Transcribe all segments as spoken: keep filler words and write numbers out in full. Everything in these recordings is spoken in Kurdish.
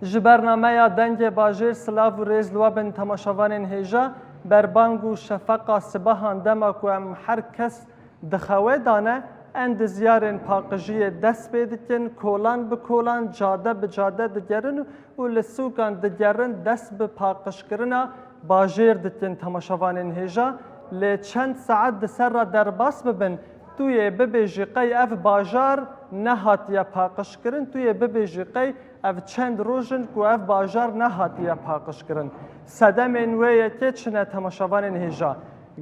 Ji bernameya Dengê Bajêr silav û rêz li we bin temaşevanên hêja. Berbang û şefeqa sibahan dema ku em her kes dixewe dane, endizyarên paqijiyê dest pê dikin, kolan bi kolan, cade bi cade digerin û li sûkan digerin dest bi paqijkirina bajêr dikin temaşevanên hêja. Lê çend saet di ser re derbas bibin, tu yê bibêjî qey ev bajar nehatiye paqijkirin, tu yê bibêjî qey ev çend roj in ku ev bajar nehatiye paqijkirin. Sedemên wê yekê çi ne temaşevanên hêja?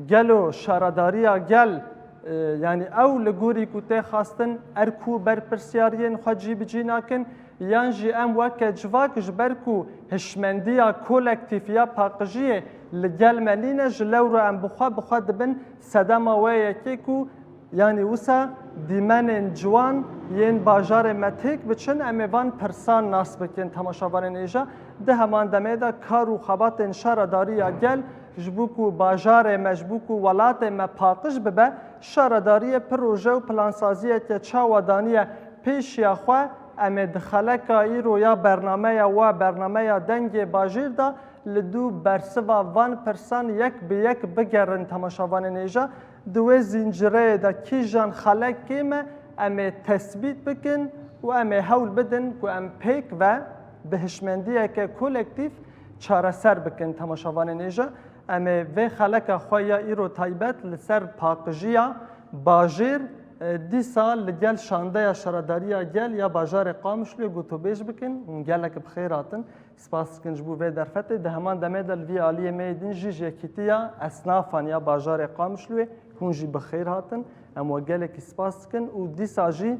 Gelo şaredariya gel, e, yanî ew li gorî ku tê xwestin erk û berpirsiyariyên xwe cîbicî nakin, yan jî em weke civak ji ber ku hişmendiya kolektîf ya paqijiyê li gel me nîne, ji lewra em bi xwe bi xwe dibin sedema wê yekê ku Yanî wisa dîmenên ciwan yên bajarê me têk biçin, em ê van pirsan nas bikin temaşevanên hêja. Di heman demê de kar û xebatên şaredarî ya gel ji bo ku bajarê me, ji bo ku welatê me paqij bibe, şaredariyê proje û plansaziyeke çawa daniye pêşiya xwe, em ê di xeleka îro ya bernameya we, bernameya Dengê Bajêr de li dû bersiva van pirsan yek bi yek bigerin temaşevanên hêja. Di wê zîncireyê de kîjan xelek kêm e, em ê tesbît bikin û em ê hewl bidin ku em pêk ve bi hişmendiyeke kolektîf çareser bikin temaşevanên hêja. Em ê vê xeleka xwe ya îro taybet li ser paqijiya bajêr, e, dîsa li gel şandeya şaredariya gel ya bajarê Qamişloyê gotûbêj bikin. Hûn gelek bi xêr hatin. Spas dikin ji bo vê derfetê. Di heman demê de li vî aliyê me yê din jî ji Yekîtiya Esnafan ya bajarê Qamişloyê, hûn jî bi xêr hatin. Em we gelekî spas dikin û dîsa jî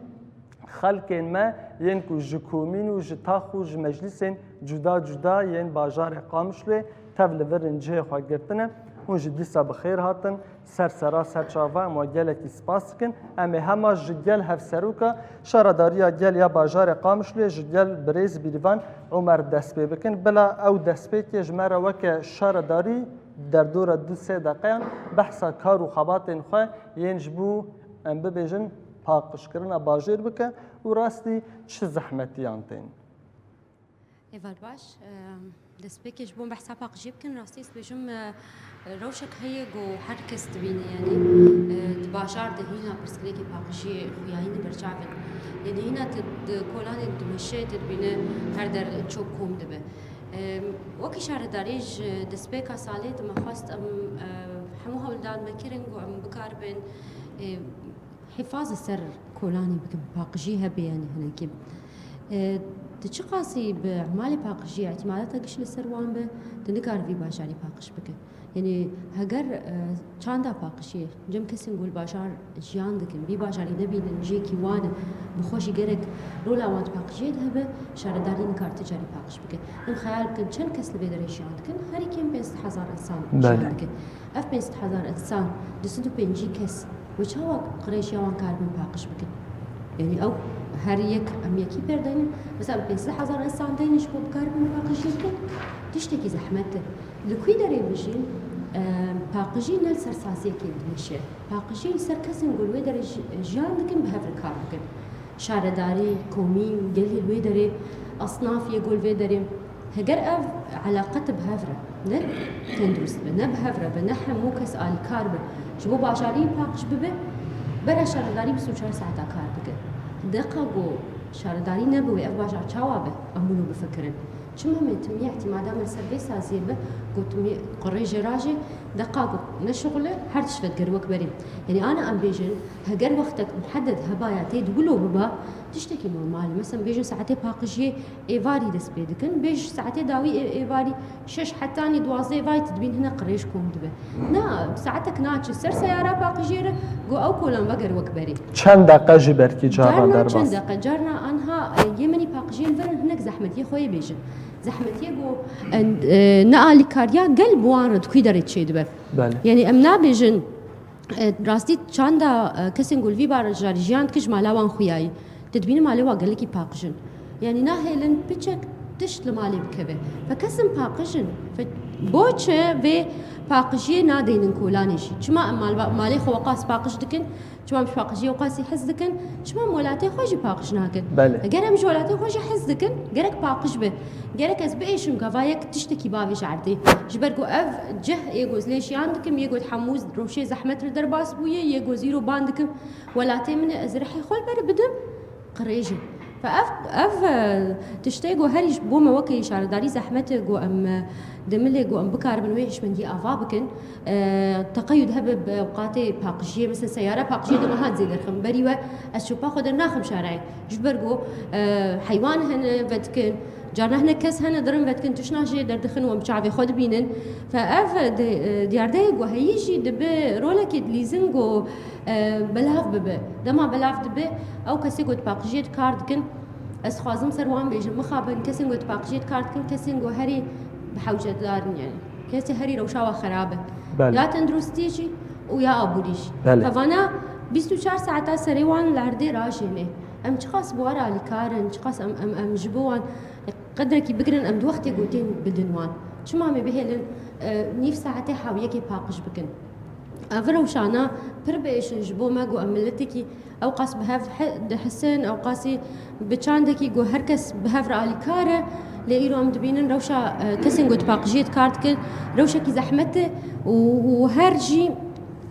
xelkên me yên ku ji komîn û ji tax û ji meclîsên cuda cuda yên bajarê Qamişloyê tev li vir in cihê xwe girtine, hûn jî dîsa bi xêr hatin. Ser sera ser çava em we gelekî spas dikin. Em ê hema ji gel hevseroka Şaredariya Gel ya bajarê Qamişloyê ji gel birêz bîrvan Omer dest pê bikin. Bila ew destpêkê ji me re weke şaredarî derdora du sê deqeyan behsa kar û xebatên xwe yên ji bo, em bibêjin, paqijkirina bajêr bike û rastî çi zehmetiyan tên. Êvar baş, e, destpêkê ji bo behsa paqijiyê bikin, rastî ez dibêjim, e, rewşek heye ku her kes dibîne, yanî, e, di bajar de hîna pirsgirêkê paqijiyê xuyayî ne berçav in. Yanî hîna tu di kolanê dimeşe, tu dibîne her der çok kom dibe. E, wekî şaredarî ji destpêka salê tu me xwest em, e, hemû hewldan me kirin ku em bikaribin, e, hifaz li ser kolanê bikin, paqijî hebe, yanî hinekî. E, tu çiqasî bi emalê paqijiyê îtîmadata giş li ser wan be, tu nikarî vî bajarî paqij bike. Yanî heger, e, çanda paqijiyê cem kesên ku li bajar jiyan dikin, vî bajarî nebînin cihekî wan e, bi xwe jî gerek rola wan di paqijiyê de hebe, şaredarî nikare ti carî paqij bike. Em xeyal bikin çend kes li vê derê jiyan dikin, herî kêm pênc sed hezar însan jiyan Belê. dikin. Ev pênc sed hezar însan, du sed û pêncî kes, we çawa qirêj ya wan karibin paqij bikin? Yanî ew her yek em yekî pêr deynin, mesela pênc sed hezar însan deynin ji bo bikaribin paqijî bikin, tiştekî zehmet e. Li kwî derê bijîn, e, paqijî ne li ser saziyekê dimeşe. Paqijî li ser kesên ku li wê derê ji-, jiyan dikin bi hev re kar bikin. Şaredarî, komîn, gelê li wê derê, esnaf yê ku li vê derê. Heger ev eleqe te bi hev re, ne tendurist be, ne bi hev re be, ne hemû kes alîkar be, ji bo bajarî paqij bibe, bera şaredarî bîst û çar saeta kar bike. Deqa ku şaredarî nebe wê ev bajar çawa be? Em wilo bifikirin. Çima me timî îtîmada me li ser vê saziyê be, ku timî qirêjê rajê, deqa ku ne şixul e, her tişt vediger wek berê. Yanî ana em bêjin, heger wextek muhedded hebaya tê di wilo biba, tiştekî normal e. Mesela bêjin saetê paqijiyê êvarî dest pê dikin, bêj saetê dawî ê-, êvarî şeş hetanî duwazdeh êvarî tu dibîn hine qirêj kom dibe. Na, saetek naçe ser seyara paqijiyê re, ku ew kolan veger wek berê. Çend deqe jî belkî carna Carna derbas. çend deqe, carna anha, e, yê min î paqijiyên verin hinek zehmetiyê xwe yê bêjin. Zehmetiyê ku, e, e, nealîkariya gel bi wan re di kwî derê çêdibe. Belê. Yanî em nabêjin, e, rastî çanda, e, kesên ku li vî bajarî jiyan dikin ji mala wan xuyayî. Tu dibînî malê wan gelekî paqij in. Yanî nahêlin piçek Tişt li malê bikeve. Fe kesin paqij in. Fe bo çi vê paqijiyê nadeynin kolanê jî? Çima em mal-, malê xwe weqas paqij dikin? Çima em ji paqijiyê weqasî hez dikin? Çima em welatê xwe jî paqij nakin? Belê. Eger em ji welatê xwe jî hez dikin, gerek paqij be. Gerek ez biêşim gava yek tiştekî bavêje erdê. Ji ber ku ev cih ê ku ez lê jiyan dikim, yê ku hemû rojê zehmet li derbas bûye, yê ku zîro ban dikim, welatê min e, ez rihê xwe li ber bidim. Qirêjê. Fe ev, ev, e, tiştê ku herî ji bo me wekî şaredarî zehmet e ku em, e, di milê ku em bikaribin wê hişmendî ava bikin. E, teqeyûd hebe bi ewqatê paqijiyê, mesela seyara paqijiyê dema hat zêde dixin. Berî we ez çopa xwe dernaxim şareyê. Ji ber ku, e, heywan hene vedikin, carna hinek kes hene dirin vedikin, tiştna jê derdixin û em çavê xwe dibînin. Fe ev, e, di, e, diyardeyê ku heyî jî dibe rolekê dilîzin ku e, belav bibe. Dema belav dibe, ew kesê ku di paqijiyê de kar dikin, ez dixwazim ser wan bêjim, mixabin kesên ku di paqijiyê de kar dikin, kesên ku herî bi hewcedar in, yani kesê herî rewşa wan xerab e. Belê. Ya tenduristî jî û ya aborî jî. Belê. Hevana bîst û çar saeta serê wan li erdê rajêne. Em çiqas bi wan re alîkar in, çiqas em, em, em ji bo wan qedrekî bigirin, em di wextê ku tên bidin wan. Çima em ê bihêlin, e, nîv saetê hawiyekê paqij bikin? Ev rewşana pir biêşin ji bo me ku em miletekî ewqas bi hev he-, dihisin, ewqasî bi çandekî ku her kes bi hev re alîkar e, lê îro em dibînin rewşa, e, kesên ku di paqijiyê de kar dikin, rewşekî zehmet e û, û her jî,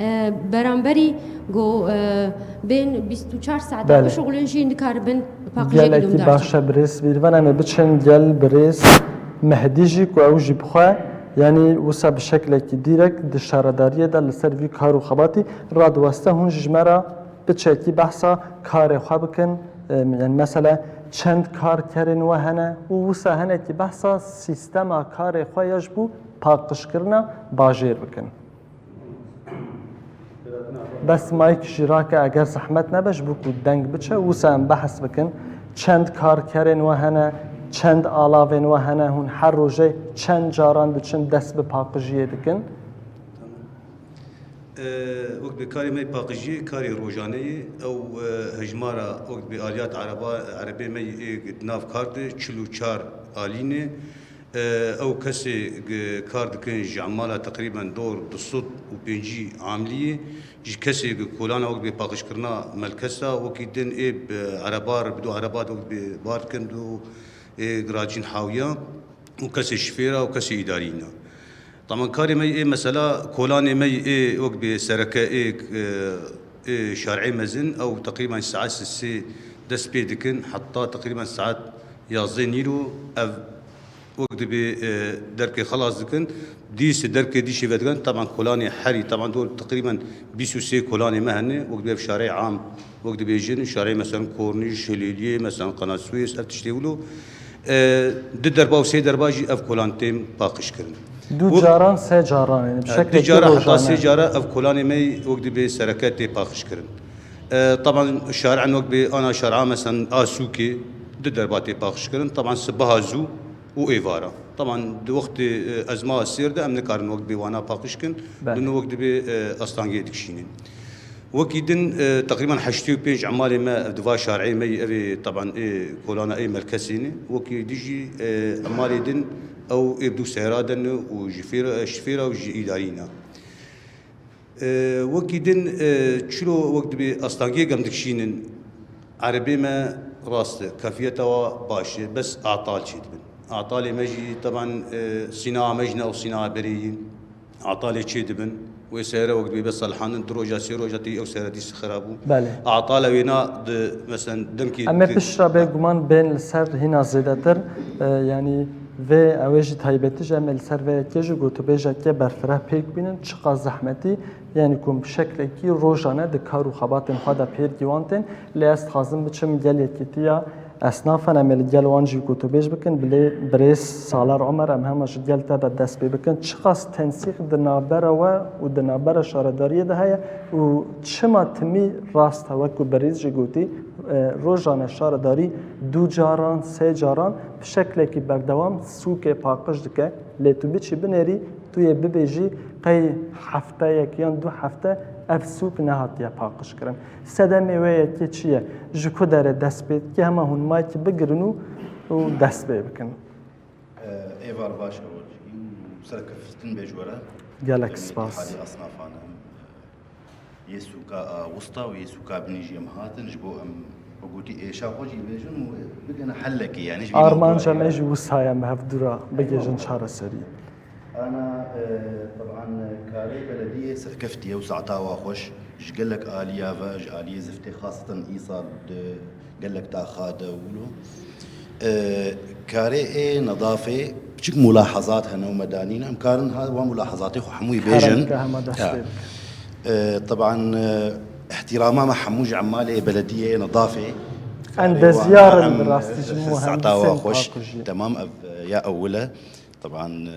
e, beramberî ku, e, bên bîst û çar saeta Belê. bişuxulin jî dikaribin paqijiyê Gelekî dûmdar baş e birêz. Bîrvan em ê biçin gel birêz Mehdî jî ku ew jî bi xwe, yanî wisa bi şeklekî dîrek di şaredariyê de li ser vî kar û xebatî radiweste, hûn jî ji me re piçekî behsa karê xwe bikin. Em, yanî mesela çend karkerên we hene û wisa hinekî behsa sîstema karê xwe ya ji bo paqijkirina bajêr bikin. Bes mayk jî rake eger zehmet nebe, ji bo ku deng biçe, wisa em behs bikin. Çend karkerên we hene, çend alavên we hene, hûn her rojê çend caran diçin dest bi paqijiyê dikin? Tamam. E, wek bi karê me paqijiyê, karê rojane ye. Ew, e, hejmara wek bi aliyat ereba, erebê me yê di nav kar de çil û çar alî ne. E, ew kesê gi kar dikin ji emala teqrîben dor du sed û pêncî amliyê, ji kesê gi kolana wek bê paqijkirina melkesa, wekî din ê bi erebar, bi du erebat wek bê bar dikin, du ê giracîn hawiya û kesê şifêra û kesê îdarîna. Taman karê me ê mesela kolanê me ê wek bê sereke ê, e, ê şarê mezin ew teqrîben saet sê dest pê dikin, heta teqrîben saet yazdeh nîro ev wek dibê, e, derkê xelas dikin. Dîs derkê dîşê vedikin. Taban kolanê herî, taban dor teqrîben bîst û sê kolanê me hene. Wek dibê ev şarê am, wek dibêjin şarê mesela Kornîş, Hilêliyê, mesela Qena Suez, ev tiştê wilo. E, du derba û sê derba jî ev kolan tên paqij kirin. Du Wek caran, sê caran, yani bi E, şeklekî du cara heta rojane. Sê cara ev kolanê me wek dibê sereke tê paqij kirin. E, taban şari'an wek bê ana şari'a mesela a sûkê du derba tê paqij kirin. Taban sibeha zû û êvara. Taban di wextê, e, ezma sêr de em nikarin wek bê wana paqij kin. Belê. Din wek dibê, e, astangê dikişînin. Wekî din, e, teqrîben heştê û pênc emalê me ev diva şari'ê me yî, ev ê taban ê kolana ê melkesê ne. Wekî din jî, e, emalê din ew ê bi du seyra de ne û ji fêra, e, şifêra û ji îdarî ne. E, wekî din, e, çilo wek dibê astangiyê gem dikişînin, erebê me rast e, kefiyeta wa baş e, bes atal çêdibin. Atalê me jî, teban, e, sînaha me jî ne ew sînaha berê yî. Atalê çêdibin. Wê seyre wek dibê bes salhandin, du roja, sê roja tê ew seyre dîs xera bû. Belê. Atala wêna di, meselen, demkê Em ê di piştre bêguman bên li ser hîna zêdetir, e, yanî vê ew ê jî taybetî ji em ê li ser vê yekê jî gotûbêjeke berfireh pêk bînin, çiqas zehmetî, yanî ku em bi şeklekî rojane di kar û xebatên xwe de pêrgî wan tên. Lê ez dixwazim biçim gel yekîtiya esnafan, em ê li gel wan jî gotûbêj bikin, bilê birêz Salar Omer, em hema ji gel te de dest pê bikin. Çiqas tensîq di navbera we û di navbera şaredariyê de heye û çima timî rast e, wek ku birêz jî gotî, e, rojane şaredarî du caran, sê caran bi şeklekî berdewam sûkê paqij dike, lê tu biçî binêrî, tu yê bibêjî qey hefteyek yan du hefte ev sûk nehatiye paqijkirin. Sedemê wê yekê çi ye? Ji ku derê dest pê dike? Hema hûn maykî bigirin û, û dest pê bikin. Êvar baş ew jî û serkeftin bê ji we re. Gelek Em ê spas. Îtîhadî Esnafan em, yê sûka a wista û yê sûka binî jî em hatin, ji bo em bi gotî êşa xwe jî bêjin û bigihine hellekê, yanî ji vî Armanca mewduayê me re. Jî wisa ye, em hevdû re bigihîjin çareserî. Ana, e, teban karê belediyê serkeftiye û saeta wa xweş ji gelek aliya ve, ji aliyê ziftê xaseten îsal di gelek taxa de wilo. E, karê ê nedafê piçik mulahazat hene û me danîne. Em karin ha wa mulahazatê xwe hemûyî bêjin. Kerem ke hema destê Ha. bike. E, teban, e, ihtirama me hemû ji emalê belediyê nedafê. Karê Endeziyar wan in em, bi rastî ji e, saeta wa muhendisên xweş. Pakujiyê. Temam ev, e, ya ewil e. Teban, e,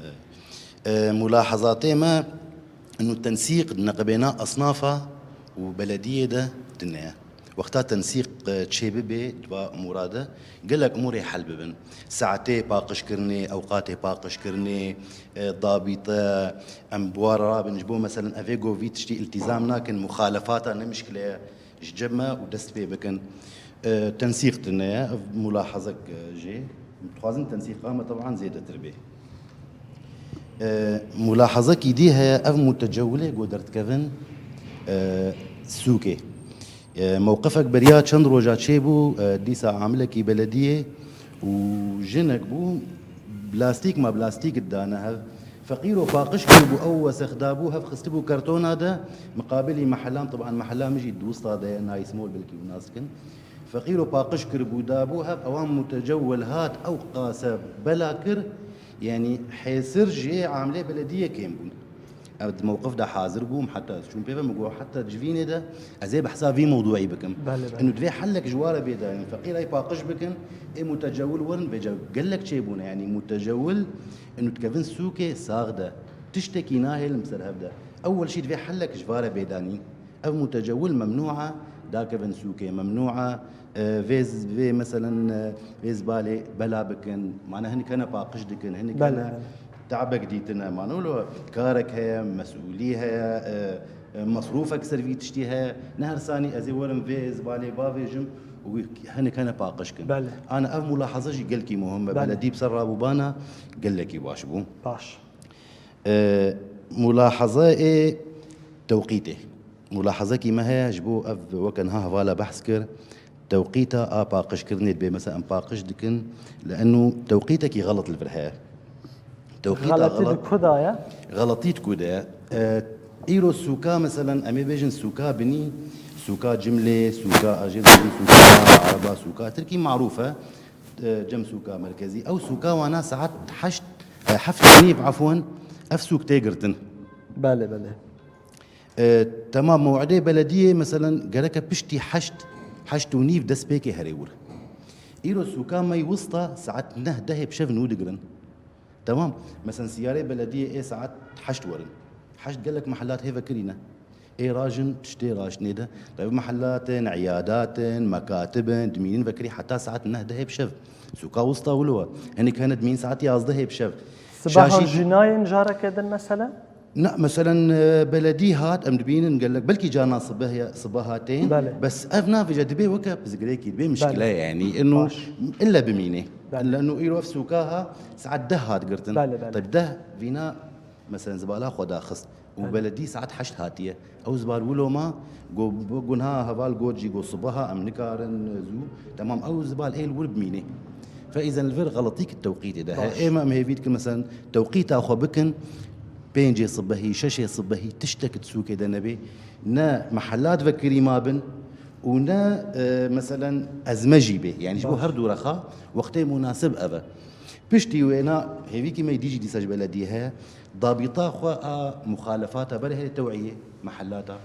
e, mulahazatê me inu tensîq di neqibêna esnafa û belediyê de tune ye. Wexta tensîq, e, çêbibe di va emûra de, gelek emûrê hel bibin. Saetê paqijkirinê, ewqatê paqijkirinê, e, dabîte, em bi wa re rabin. Ji bo, meselen, evê go vî tiştî îltîzam nakin, muxalefata ne mişkile ye ji cem me û dest pê bikin. E, tensîq tune ye, ev mulahazek, e, jê. Em dixwazin tensîqa me teban zêdetir bê. E, mulahazekî dî heye, ev mutecewilê go derdikevin, e, sûkê. E, mewqifek beriya çend roja çêbû, e, dîsa amilekî belediyê û jinek bû, blastîk ma blastîk didane hev. Feqîro paqij kiribû, ew wesexdabû, hev xistibû kertona de, miqabilî mehelan, teban mehela min jî di wista de ye, Nice Mall belkî hûn nas dikin. Feqîro paqij kiribû, dabû hev, ewan mutecewil hat, ew qase bela kir, yanî hêsir ji amilê belediyê kêm bûn. Ev di mewqif de hazir bûm, heta ez çûm pê ve, min got, heta civînê de ez ê behsa vî mewduî bikim. Belê, belê. Inu divê hellek ji wa re bê dayîn. Feqîr ey paqij bikin, ê mutecewil werin, vêca gelek çêbûne. Yanî mutecewil, inu dikevin sûkê sax de. Tiştekî nahêlim ser hev de. Ewwel şî divê hellek ji va re bê danîn. Ev mutecewil memnû e, dakevin sûkê, memnû e, e, vê z-, vê, meselen, e, vê zibalê bela bikin, mane hinik hene paqij dikin, hinik Belê, hene belê. Te'bek dîtine, mane wilo karek heye, mesûlî heye, e, e, mesrûfek ser vî tiştî heye. Ne her sanî ez ê werim vê zibalê bavêjim û wî hinik hene paqij kin. Belê. Ana ev mulahaza jî gelkî muhim e. Belê. Beledî bi ser rabûbana gelekî baş bû. Baş. E, mulahaza ê tewqîtê. Mulahazekî me heye ji bo ev weke niha hevala behs kir. Tewqîta a paqijkirinê dibê, mesela em paqij dikin, li enu tewqîtekî xelet li vir heye. Tewqîta Xeletî xelet, di ku de ye? Xeletî di ku de ye? E, îro sûka, meselen, em ê bêjin sûka binî, sûka Cimlê, sûka, a jê dibêjin sûka Ereba, sûka Tirkî marûf e, e, cem sûka merkezî. Ew sûka wana saet heşt, e, heft û nîv, efwen, ev sûk tê girtin. Belê, belê. E, temam, mew'idê belediyê, meselen, gereke piştî heşt, heşt û nîv destpêkê herê wir. Îro sûka me yî wista saet neh dehê bi şev nû digirin. Temam. Meselen, siyarê belediyê ê saet heşt werin. Heşt gelek mehelat hê vekirî ne. Ê rajin tiştê raştinê de. Ev mehelat in, iyadat in, mekatib in, dimînin vekirî heta saet neh dehê bi şev. Sûka wista wilo e. Hinik hene dimînin saet yazdehê bi şev. Sibahan Şaşî- jî nayên careke din, meselen? Na, meselen, e, beledî hat, em dibînin gelek, belkî carna sibeh ya, sibeha tên, Belê. Bes ev navêje dibê weke pizgirêkî, dibê mişkile Belê. Yanî, inu Baş. ille bimînê. Belê. Leno îro ev sûka ha, saet deh hat girtin. Belê, belê. Tabi deh vîna, meselen, zibala xwe daxist. Û Belê. Beledî saet heşt hatiye. Ew zibal wilo ma, go, gunha heval got jî, go sibeha em nikarin zû. Temam, ew zibal ê li wir bimînê. Fe îzen li vir xeletî ki tewqîtê de. He, Baş. Ême em hêvî dikin, meselen, tewqîta xwe bikin, pêncê sibehî, şeşê sibehî, tiştek di sûkê de nebê, ne mehelat vekirî ma bin û ne, e, meselen, ezme jî bê. Yanî ji bo Baş. Her du rexa wextê munasib ev e. Piştî wêna hêvîkî me dî jî dîsa ji belediyê heye, dabîta xwe a muxalefata berê heye tew'iyê mehelata.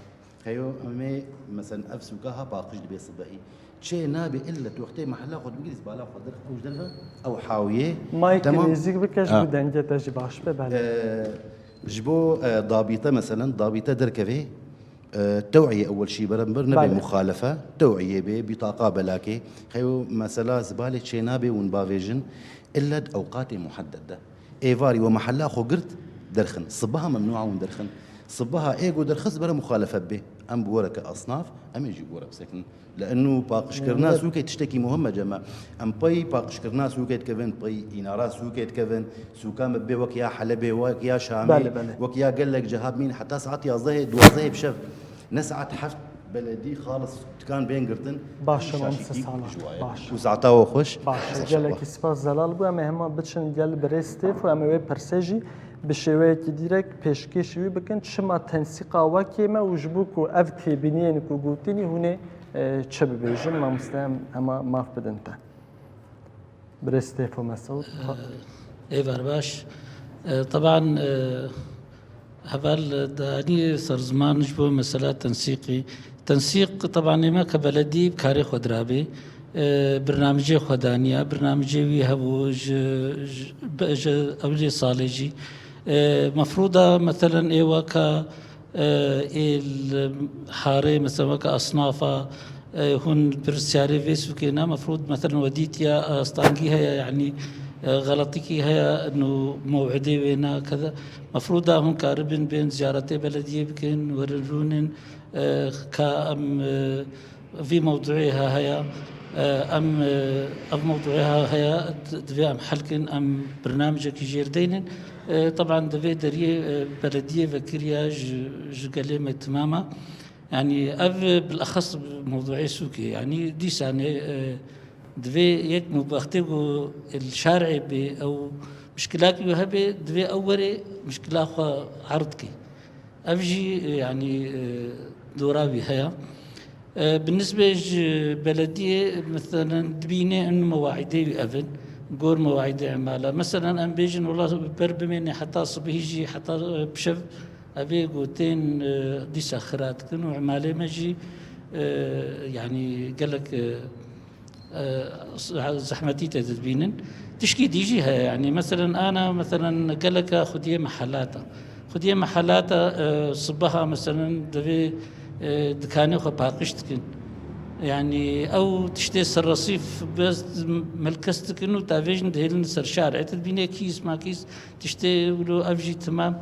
Heyo, em ê, meselen, ev sûka ha paqij dibe sibehî. Çê nabe ille tu wextê mehela xwe dibigirî, zibala xwe derxî ew ji derve, ew hawiyê. Mayk Temam. Nêzîk bike ji Ha. Bo dengê te jî baş be, belê. Ee, ji bo, e, dabîte, meselen, dabîte derkevê, e, tew'iyê ewel şî berembir nebe Belê. Muxalefe, tew'iyê bê, bîtaqa belakê. Heyo, mesela, zibalê çê nabe hûn bavêjin, ille di ewqatê muhedded de. Êvarî we mehela xwe girt, derxin. Sibeha memnû a hûn derxin. Sibeha ê go derxist bere muxalefe bê. Em bi we re ke esnaf, em ê jî bi we re bisekin. Le'ennu paqijkirina sûkê tiştekî muhim e, Cema. Em pey paqijkirina sûkê dikevin, pey înara sûkê dikevin. Sûka me bê wek ya Helebê, wek ya Şamê, Belê, belê. wek ya gelek ciha bimîn heta saet yazdehê, duwazdehê bi şev. Ne saet heft beledî xalis dikan bên girtin. Baş e, Şaşî mamoste kî Sala. ji wa ye. Baş. Û saeta we xweş. Baş e. Maşallah. Gelekî spas Zelal bû. Em ê hema biçin gel birêz Stêfo, em ê wê pirsê jî bi şêweyekî dîrek pêşkêşî wî bikin. Çima tensîqa we kêm e û ji bo ku ev têbîniyên ku gotinî hûn ê, e, çi bibêjin? Mamoste, em hema maf bidin te. Birêz Stêfo Mesûd. Êvar baş. E, teban, e, heval danî ser ziman ji bo mesela tensîqî. Tensîq teban ê me ke beledî bi karê xwe dirabê. E, birnamicê xwe daniya, birnamicê wî hebû ji, ji, be-, ji ewlê salê jî. E, mefrûda, meselen, ê weka, e, ê li harê, mesela, weke esnafa, e, hûn pirsyarê vê sûkê ne, mefrûd, meselen, we dîtiya astangî heye, yanî, e, xeletikî heye, nû mew'idê wê ne, keda. Mefrûda hûn karibin bên ziyaretê belediyê bikin, werin rûnin, e, ka em, e, vî mewduê ha heye, e, em, e, ev mewduê ha heye, d-, divê em hel kin, em birnamecekî jêr deynin. E, teban di vê deriyê, e, belediyê vekiriya ji, ji gelê me timam e. Yanî ev bilexes mewduê sûkê. Yanî dîsanê, e, divê yek mubextê ku li şarê bê ew mişkilakî wê hebe, divê ew were mişkila xwe erd ke. Ev jî, e, yanî, e, dora wî heye. E, bi nisbê ji belediyê, meselen, dibîne in mewaîdê wî ev in, gor mewaîdê emala. Meselen, em bêjin, wela ber bimêne heta sibihî jî, heta, e, bi şev, ev ê gotên, e, dîsa xira dikin û emalê me jî, e, yanî gelek, e, e, zehmetî tê dibînin. Tişkî dî jî heye, yanî, meselen, ana, meselen, geleka xwediyê mehelata. Xwediyê mehelata, e, sibeha, meselen, divê, e, dikanê xwe paqij dikin. Yanî, ew tiştê serresîf bes melkes dikin û tavêjin dihêlin ser şar. E, tu dibînê kîs ma kîs tiştê wilo ev jî timam,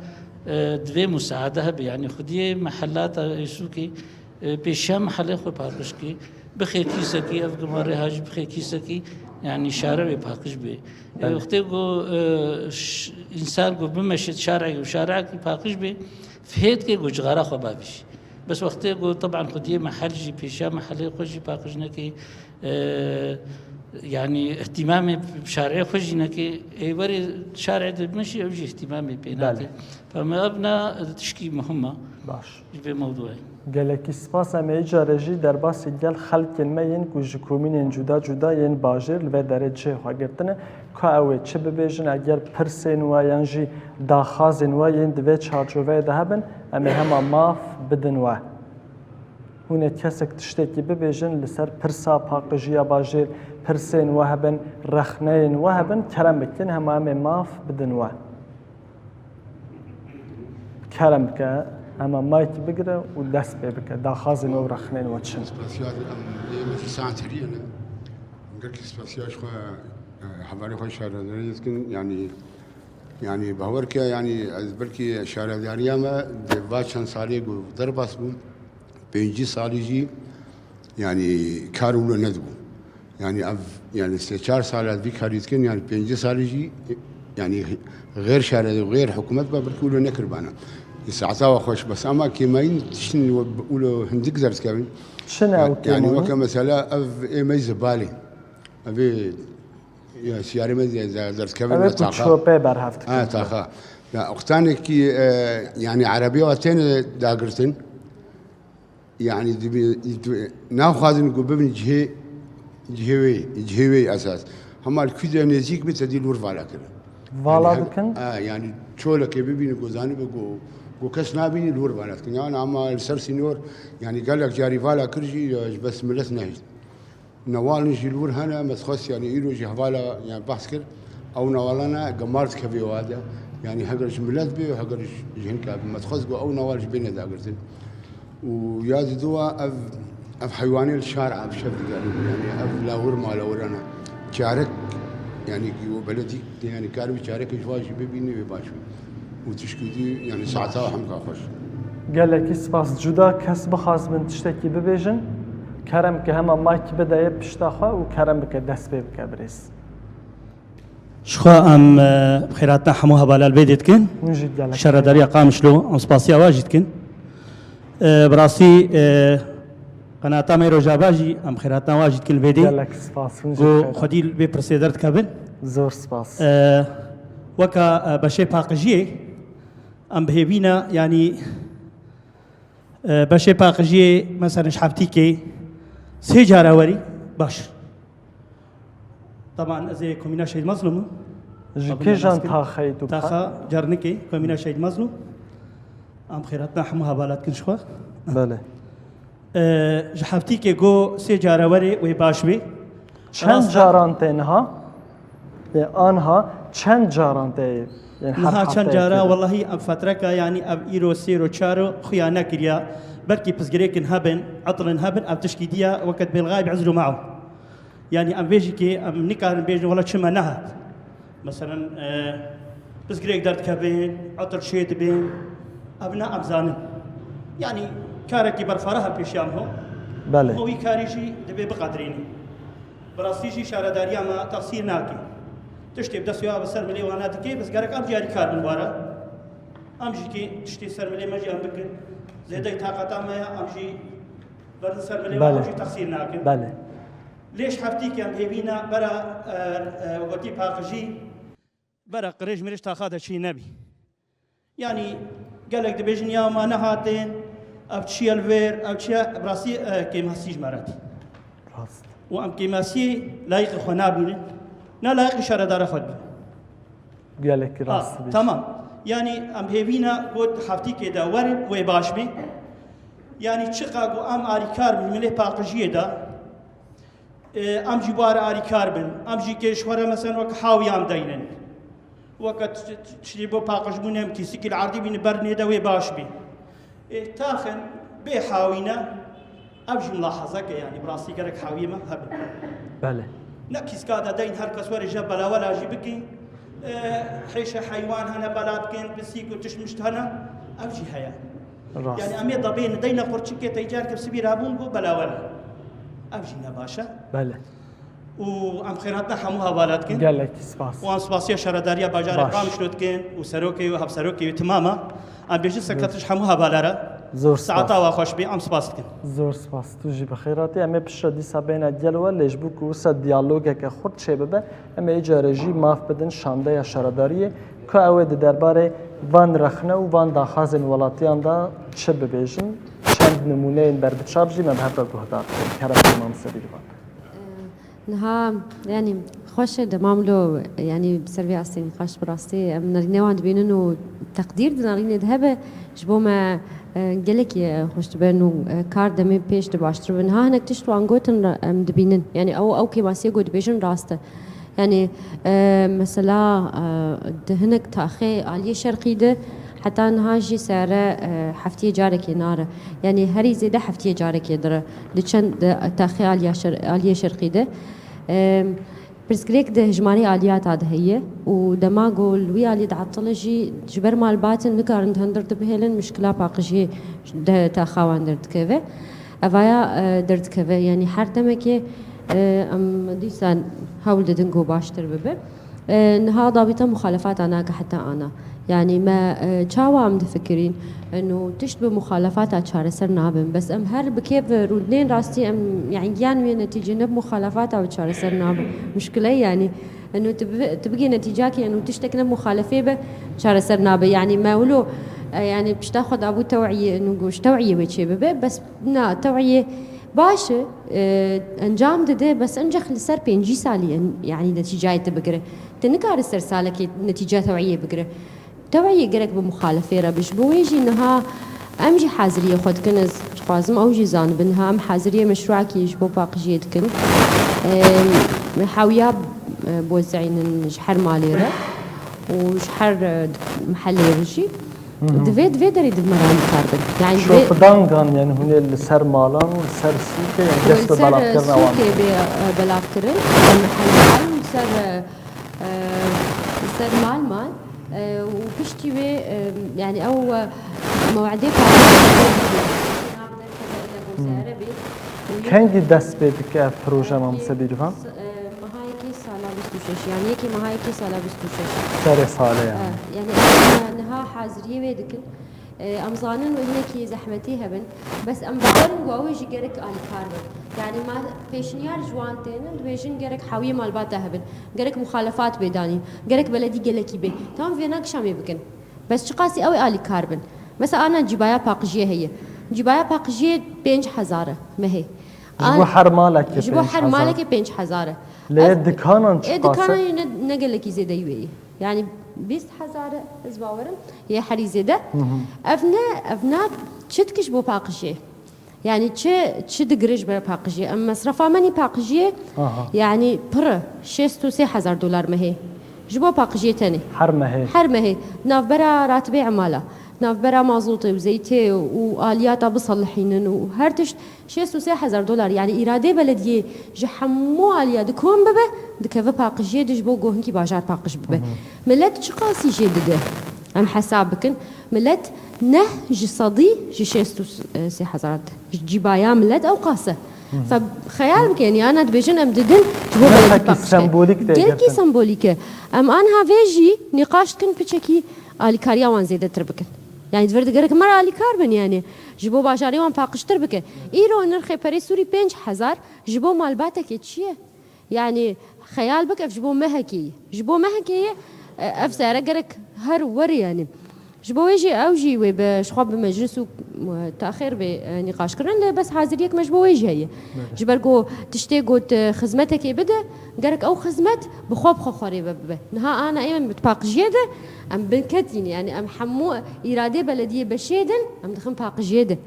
e, divê musaade hebe. Yanî, xwediyê mehelata ê sûkê, e, pêşiya mehelê xwe paqij kî, bixê kîsekî, ev gimarê ha jî bixê kîsekî, yanî şarê wê paqij bê. E, Belê. Wextê ku, e, ş-, însan ku bimeşit şarekî û şarekî paqij bê, fihêt ke ku cixara xwe bavîjî. Bes wextê ku teban xwediyê mehel jî, pêşiya mehelê xwe jî paqij nekê, e, yanî îhtîmamê şarê xwe jî nekê, ê werê şarê de bimeşî, ew jî îhtîmamê pê Belê. nake. Fehme ev na tişkî muhim e Baş. ji vê mewdûyê. Gelekî spas, em ê îcarê jî derbasî gel xelkên me yên ku ji komînên cuda cuda yên bajêr li vê derê cihê xwe girtine, ka ew ê çi bibêjin, eger pirsên we yan jî daxazên we yên di vê çarçoveyê de hebin, em ê hema maf bidin we. Hûn ê kesek tiştekî bibêjin li ser pirsa paqijiya bajêr, pirsên we hebin, rexneyên we hebin, kerem bikin, hema em ê maf bidin we. Kerem bike, hema maykî bigire û dest pê bike. Daxazên we û rexnên we çi ne? Spesiyal em ê meclisa anteriyê ne. Gelkî spesiyal ji xwe, e, hevalê xwe şaredariyê dikin. Yanî, yanî bawer ke, yanî ez belkî şaredariya me di va çend salê ku derbas bûm, pêncî salî jî, yanî kar wilo nedibû. Yanî ev, yanî sê çar sal ez vî karî dikin, yanî pêncî salî jî, yanî xêr şare, xêr hikûmet be, belkî wilo nekiribana. Saeta we xweş, bes ama kêmayîn tiştin wilo hindik derdikevin. Çi ne ew Yanî kêmayîn? Weke mesela ev ê me zibalê. Ev ê, ya, siyarê me de, de, derdikevin Ev ê ne ku taxa. çopê berhev dikin. Ha, taxa. Ya, wextanekî, e, yanî erebiya we têne dagirtin. Yanî dibî, dibî, naxwazin ku bibin cihê, cihê wê, cihê wê esas. Hema li kû de nêzîk bî, te dî li wir vala kirin. Vala Yanî he-, dikin? Ha, yanî çolekê bibînin ku zanîbe ku, ku kes nabînî, li wir vala dikin. Yanî ama li ser sînor, yanî gelek carî vala kir jî, ya ji bes milet nehişt. Newalin jî li wir hene, me dixwest, yanî îro jî hevala, yanî behs kir, ew newalana gemar dikeve wa de, yanî heger ji milet bê û heger ji, ji hinka bê. Me dixwest ku ew newal jî bêne dagirtin. Û ya diduwa ev, ev heywanê li şar a bi şev digerin, yanî ev lawir malewirana. Çarek, yanî ku beledî, yanî kar wî çarekê ji wa jî bibînî wê baş bû. Û tişkî dî, yanî saeta hemka xweş. Gelekî spas. Cuda kes bixwazibin tiştekî bibêjin, kerem ke hema mayk bideye pişta xwe û kerem bike dest pê bike birêz. Ji xwe em, e, bi xêratina hemû hevala li vê dê dikin. Hûn jî gelek Şaredariya Qamişlo, em spasiya wa jî dikin. E, bi rastî, e, qenata me Rojava jî em xêratina wa jî dikin li vê dê. Gelek spas, hûn jî Ku xêr. Xwedî li vê pirsê derdikevin. Zor spas. E, weka, e, beşê paqijiyê, em bi hêvî ne, yanî, e, beşê paqijiyê, mesela ji heftîkê sê cara werî, baş. Teban ez ê komîna Şehîd Mezlûm im. Ji Abdullah kîjan Naskir. Taxeyê tu? Taxa Cernikê, komîna Şehîd Mezlûm. Em xêratina hemû hevala dikin ji xwe. Belê. E, ji heftîkê go sê cara werê wê baş bê. Çend Rast e. Caran tê niha? Ê, anha çend caran tê? Niha çend cara, wellahî em fetreka, yanî ev îro sêr û çar û xuya nekiriya. Belkî pirsgirêkin hebin, etlin hebin, ev tişkî diya weket bêlxayb ezru mao. Yanî em vê jî kê em nikarin bêjin wela çima nehat. Meselen, e, pirsgirêk derdikevin, etil çê dibin, ev ne em zanin. Yanî karekî berfara her pêşiya min ho. Belê. Û wî karî jî divê biqedirînî. Bi rastî jî şaredariya me texsîr nake. Tiştê bi destê wa bi ser milê wana dike, bes gerek em jî alîkar bin wara. Em jî kê tiştê ser milê me jî em bikin. Zêdeyî taqeta me ya, em jî berin ser milê wan, Belê. Em jî texsîr nakin. Belê. Lê ji heftîkê em hêvî ne bera, e, e, wekî paqijî, bera qirêj mirêj taxa de çî nebî. Yanî gelek dibêjin ya ma nehatin, ev çi ye li vir, ev çi ye, bi rastî, e, kêmhestî ji me re tî. Rast. Û em kêmhestiyê layîqî xwe nabînin, ne layîqî şaredara xwe dibînin. Gelekî Ha, rast dibêjî. Tamam. Yanî em hêvî ne got heftîkê de werin wê baş bê. Yanî çiqa ku em alîkar bin milê paqijiyê de, e, em jî bi ware alîkar bin. Em jî kê ji xwe re, meselen, wek hawiyan deynin. Weke t-, t-, tiştî bo paqijbûnê em kîsikî li erdî bînin bernê de wê baş bî. Ê, taxin bê hawîne, ev jî mulahezeke, yanî bi rastî gerek hawiyê me hebin. Belê. Ne kîska de deyn her kes were je belawela jî bikî. Ê, hêşe heywan hene bela dikin, pisîk û tişt mişt hene, ev jî heye. Rast. Yanî em ê debên deyne qurçikê teycar ke sibî rabûn bû belawela. Ev jî ne baş e. Belê. Û em xêratina hemû hevala dikin. Gelekî spas. Û em spasiya şaredariya bajarê Baş. Qamişlo dikin û serokê û hevserokê wê timama. Em bêjin sekreter ji hemû hevala re. Zor spas. Saeta wa xweş bê, em spas dikin. Zor spas. Tu jî bi xêr hatî. Em ê piştre dîsa bêne gel we, lê ji bo ku wisa diyalogeke xurt çêbibe, em ê îcarê jî maf bidin şandeya şaredariyê, ku ew ê di derbarê van rexne û van daxwazên welatiyan de çi bibêjin. Çend nimûneyên berbiçav jî me bi hev re guhdar dikin. Kerem, Mam Sebîrvan. Niha, yanî, xweş e, dema min lo, yanî, bi ser vê astê nîqaş bi rastî, em nerînê wan dibînin û teqdîr di nerînê de hebe, ji bo me, e, gelekî, e, xweş dibe û, e, kar demê pêş de baştir be. Niha hinek tişt wan gotin re em dibînin. Yanî, ew, ew kêmasiyê ku dibêjin rast e. Yanî, e, mesela, e, di hinek taxê aliyê şerqî de, heta niha jî sere, e, heftiyê carekê nare. Yanî, herî zêde heftiyê carekê dire. Li çend, e, taxê aliya şer-, aliyê şerqî de, e, pirsgirêk di hejmarê aliyata de heye û dema ku li wî alî dietile jî ji ber malbatin nikarin di hundir de bihêlin, mişkila paqijiyê di taxa wan derdikeve. Evaya, e, derdikeve, yanî her demekê, e, em dîsa hewl didin ku baştir bibe. E, niha dabîta muxalefata nake heta ana. Yanî me, e, çawa em difikirîn, eno tişt bi muxalefata çareser nabin. Bes em her bi kêf rûdinên rastî em, yanî giyan wê netîce ne bi muxalefata bi çareser nabin. Muşkile yanî. Eno tu bi-, tu bigê netîcakê, eno tiştek ne muxalefê be, çareser nabe. Yanî me wilo, e, yanî pişta xwe dabû tewiyê, eno goş tewiyê wê çê bibe. Bes na, tewiyê baş e, e, encam dide, bes encax li ser pêncî salî en-, yanî netîcayê te bigire. Te nikare ser salekê netîca tewiyê bigire. Tewiyê gerek bi muxalefê re be. Ji bo wê jî niha em jî haziriyê xwe dikin. Ez dixwazim ew jî zanibin. Niha em haziriyê meşrûakî ji bo paqijiyê dikin. E, hewiya, e, bozeynin ji her malê re û ji her, e, mihelê re jî. Divê, divê derê di me re em kar bin. Yani divê Şopidangan, yani hûn ê li ser malan û li ser sûkê, yani dest bi ser, e, belavkirina wan sûkê bê, e, belavkirin, e, mihelyan û ser, e, e, ser mal mal. E, û piştî wê, e, yani ew, e, mewedê parastinê nav derkeve ile Gozere bê. Û yek- Kengî dest pê dike ev proje, Mamoste Bîrvan? S-, e, mehayekê sala bîst û şeş, yani yekê mehayekê sala bîst û şeş. Serê salê yani. E, yani em niha haziriyê wê dikin. E, em zanin wê hinekî zehmetî hebin. Bes em bawer in ku ew ê jî gerek alîkar bin. Yani ma pêşniyar ji wan tênin, dibêjin gerek hawiyê malbata hebin. Gerek muxalefat bê danîn. Gerek beledî gelekî bê. Tamam, vêna gişa mê bikin. Bes çiqasî ew ê alîkar bin. Mesela ana cîbaya paqijiyê heye. Cîbaya paqijiyê pênc hezar e mehê. Ji bo An-, her malekê ji bo pênc hezar. Her malekê pênc hezar e. Lê dikanan çiqas e? Ê, dikanan ne, ne gelekî zêde wê ye. Yani bîst hezar e, ez bawerim, yê herî zêde. Hı hı. Ev ne, ev ne çi dikî ji bo paqijiyê? Yani çi, çi digire ji ber paqijiyê? Em mesrefa me nî paqijiyê, aha, yani pir e, şêst û sê hezar dolar mehê. Ji bo paqijiyê tenê. Her mehê? Her mehê. Navbera ratibê emala, navbera mazotê û zeytê û aliyata biselihînin û her tişt şêst û sê hezar dolar. Yani îradê belediyê ji hemû aliya di kom bibe, dikeve paqijiyê de ji bo ku hinkî bajar paqij bibe. Hı hı. Millet çiqasî jê dide? Em hesab bikin. Millet neh ji sedî ji şêst û sê hezar de. Ji cîbaya millet ew qas e. Hı hı. Fe xeyal bike, yani ana dibêjin em didin ji bo beledî paqij. Gelkî sembolîk tê girtin. Gelkî sembolîk e. Em anha vê jî nîqaş dikin piçekî alîkariya wan zêdetir bikin. Yani di vir de gerek me re alîkar bin yani. Ji bo bajarê wan paqijtir bike. Îro nirxê perê Sûrî pênc hezar ji bo malbatekê çi ye? Yani xeyal bike, ev ji bo mehekê ye. Ji bo mehekê ye, e, ev sere gerek her were yani. Ji bo wê jî ew jî wê bi, ji xwe bi meclis û, e, taxêr bê, e, nîqaşkirin, lê bes haziriyek me ji bo wê jî heye. Belê. Ji ber ku tiştê ku tu xizmetekê bide, gerek ew xizmet bi xwe bi xwe xwarê ve bibe. Niha ana ê em bi paqijiyê de, em binketîn, yani em hemû îradê belediyê beşê din, em dixin paqijiyê de.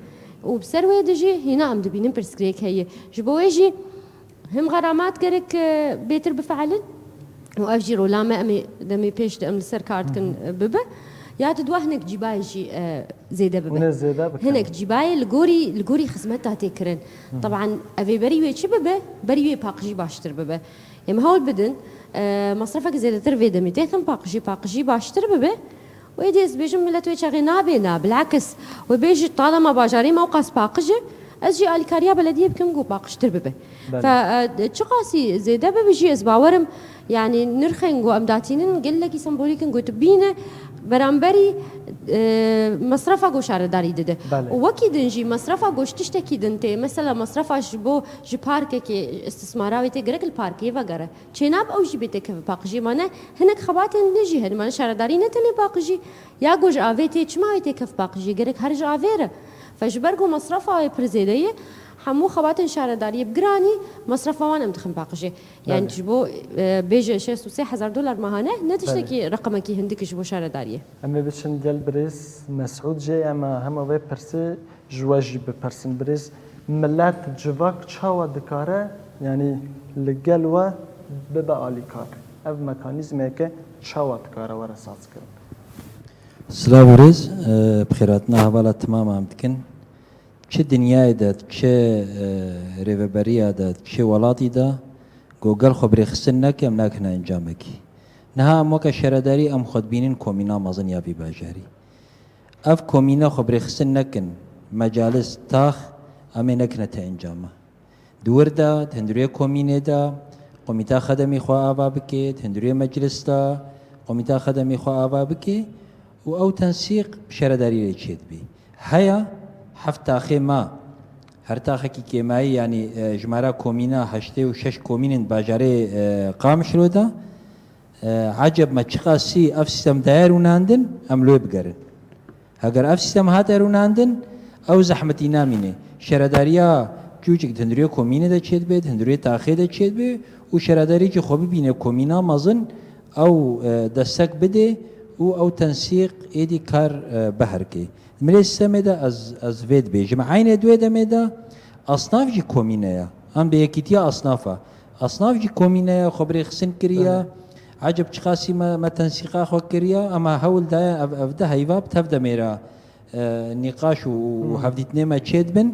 Û bi ser wê de jî hîna em dibînin pirsgirêk heye. Ji bo wê jî him xeramat gerek, e, bêtir bifeelin û ev jî rola me, em ê demê pêş de em li ser kar dikin, Hı hı. e, bibe. Ya tu dua hinek cîbayê jî, e, zêde bibe. Hûn ê zêde bikin. Hinek cîbayê li gorî, li gorî xizmeta tê kirin. Hı hı. Teban ev ê berî wê çi bibe? Berî wê paqijî baştir bibe. Em hewl bidin, e, mesrefek zêdetir vê demê têxin paqijî, paqijî baştir bibe. Wê dê ez bêjim, millet wê çaxê nabê na, bilakis. Wê bêjî, talema bajarê me ewqas paqij e, ez jî alîkariya belediyê bikim ku paqijtir bibe. Belê. Fe, e, çiqasî zêde bibe jî ez bawerim, yani nirxên ku em datînin gelekî sembolîk in ku tu bîne beramberî, e, mesrefa ku şaredarî dide. Belê. Û wekî din jî mesrefa ku ji tiştekî din tê, mesela mesrefa ji bo ji parkekê istismara wê tê gerek li parkê vegere. Çênab ew jî bê têkeve paqijiyê. Mane hinek xebatên din jî hene. Mane şaredarî ne tenê paqijî. Ya ku ji avê tê, çima wê têkev paqijiyê? Gerek her ji avê re. Fe ji ber ku mesrefa wê pir zêde ye, hemû xebatên şaredariyê bi giranî mesrefa wan em dixin paqijê. Yani Belê. Ji bo, e, bêje şêst û sê hezar dolar mehane ne tiştekî Belê. Reqemekî hindik ji bo şaredariyê. Em ê biçin gel birêz Mesûd jê, em hema vê pirsê ji we jî bipirsin, birêz, milet, civak çawa dikare, yanî li gel we bibe alîkar? Ev mekanîzmeke çawa dikare were sazkirin? Silav û rêz, e, bi xêrhatina hevala timama em dikin. Çi dinyayê de, çi, e, rêveberiya de, çi welatî de, ku gel xwe birêxistin neke, em nakine encamekî. Niha em weke şaredarî em xwe dibînin komîna mezin ya vî bajarî. Ev komîne xwe birêxistin nekin, mecalis, tax, em ê nekine te encama. Di wir de, di hundirê komînê de, komîta xedemî xwe ava bike, di hundirê meclis de, komîta xedemî xwe ava bike û ew tensîq bi şaredarî re çêdibî. Heya heft taxê me, her taxekî kêmayî, yanî, e, jimara komîna heştê û şeş komînên bajarê, e, Qamişlo de, E, eceb me çiqasî ev sîstem daye rûnandin, em li wê bigerin. Heger ev sîstem hate rûnandin, ew zehmetî namîne. Şaredariya çûçik di hundirê komînê de çêdibe, di hundirê taxê de çêdibe û şaredarî jî xwe bibîne komîna mezin, ew, e, destek bide û ew tensîq êdî kar, e, biherike. Di milê sîstemê de ez, ez vê dibêjim. Eynê di wê demê de esnaf jî komîne ye. Em bi yekîtiya esnafa. Esnaf jî komîne ye, xwe birêxistin kiriye. Belê. Eceb çiqasî me, me tensîqa xwe kiriye, em hewl daye ev, ev de heyva bi tev demê re, e, nîqaş û, û Hmm. hevdîtinê me çêdibin.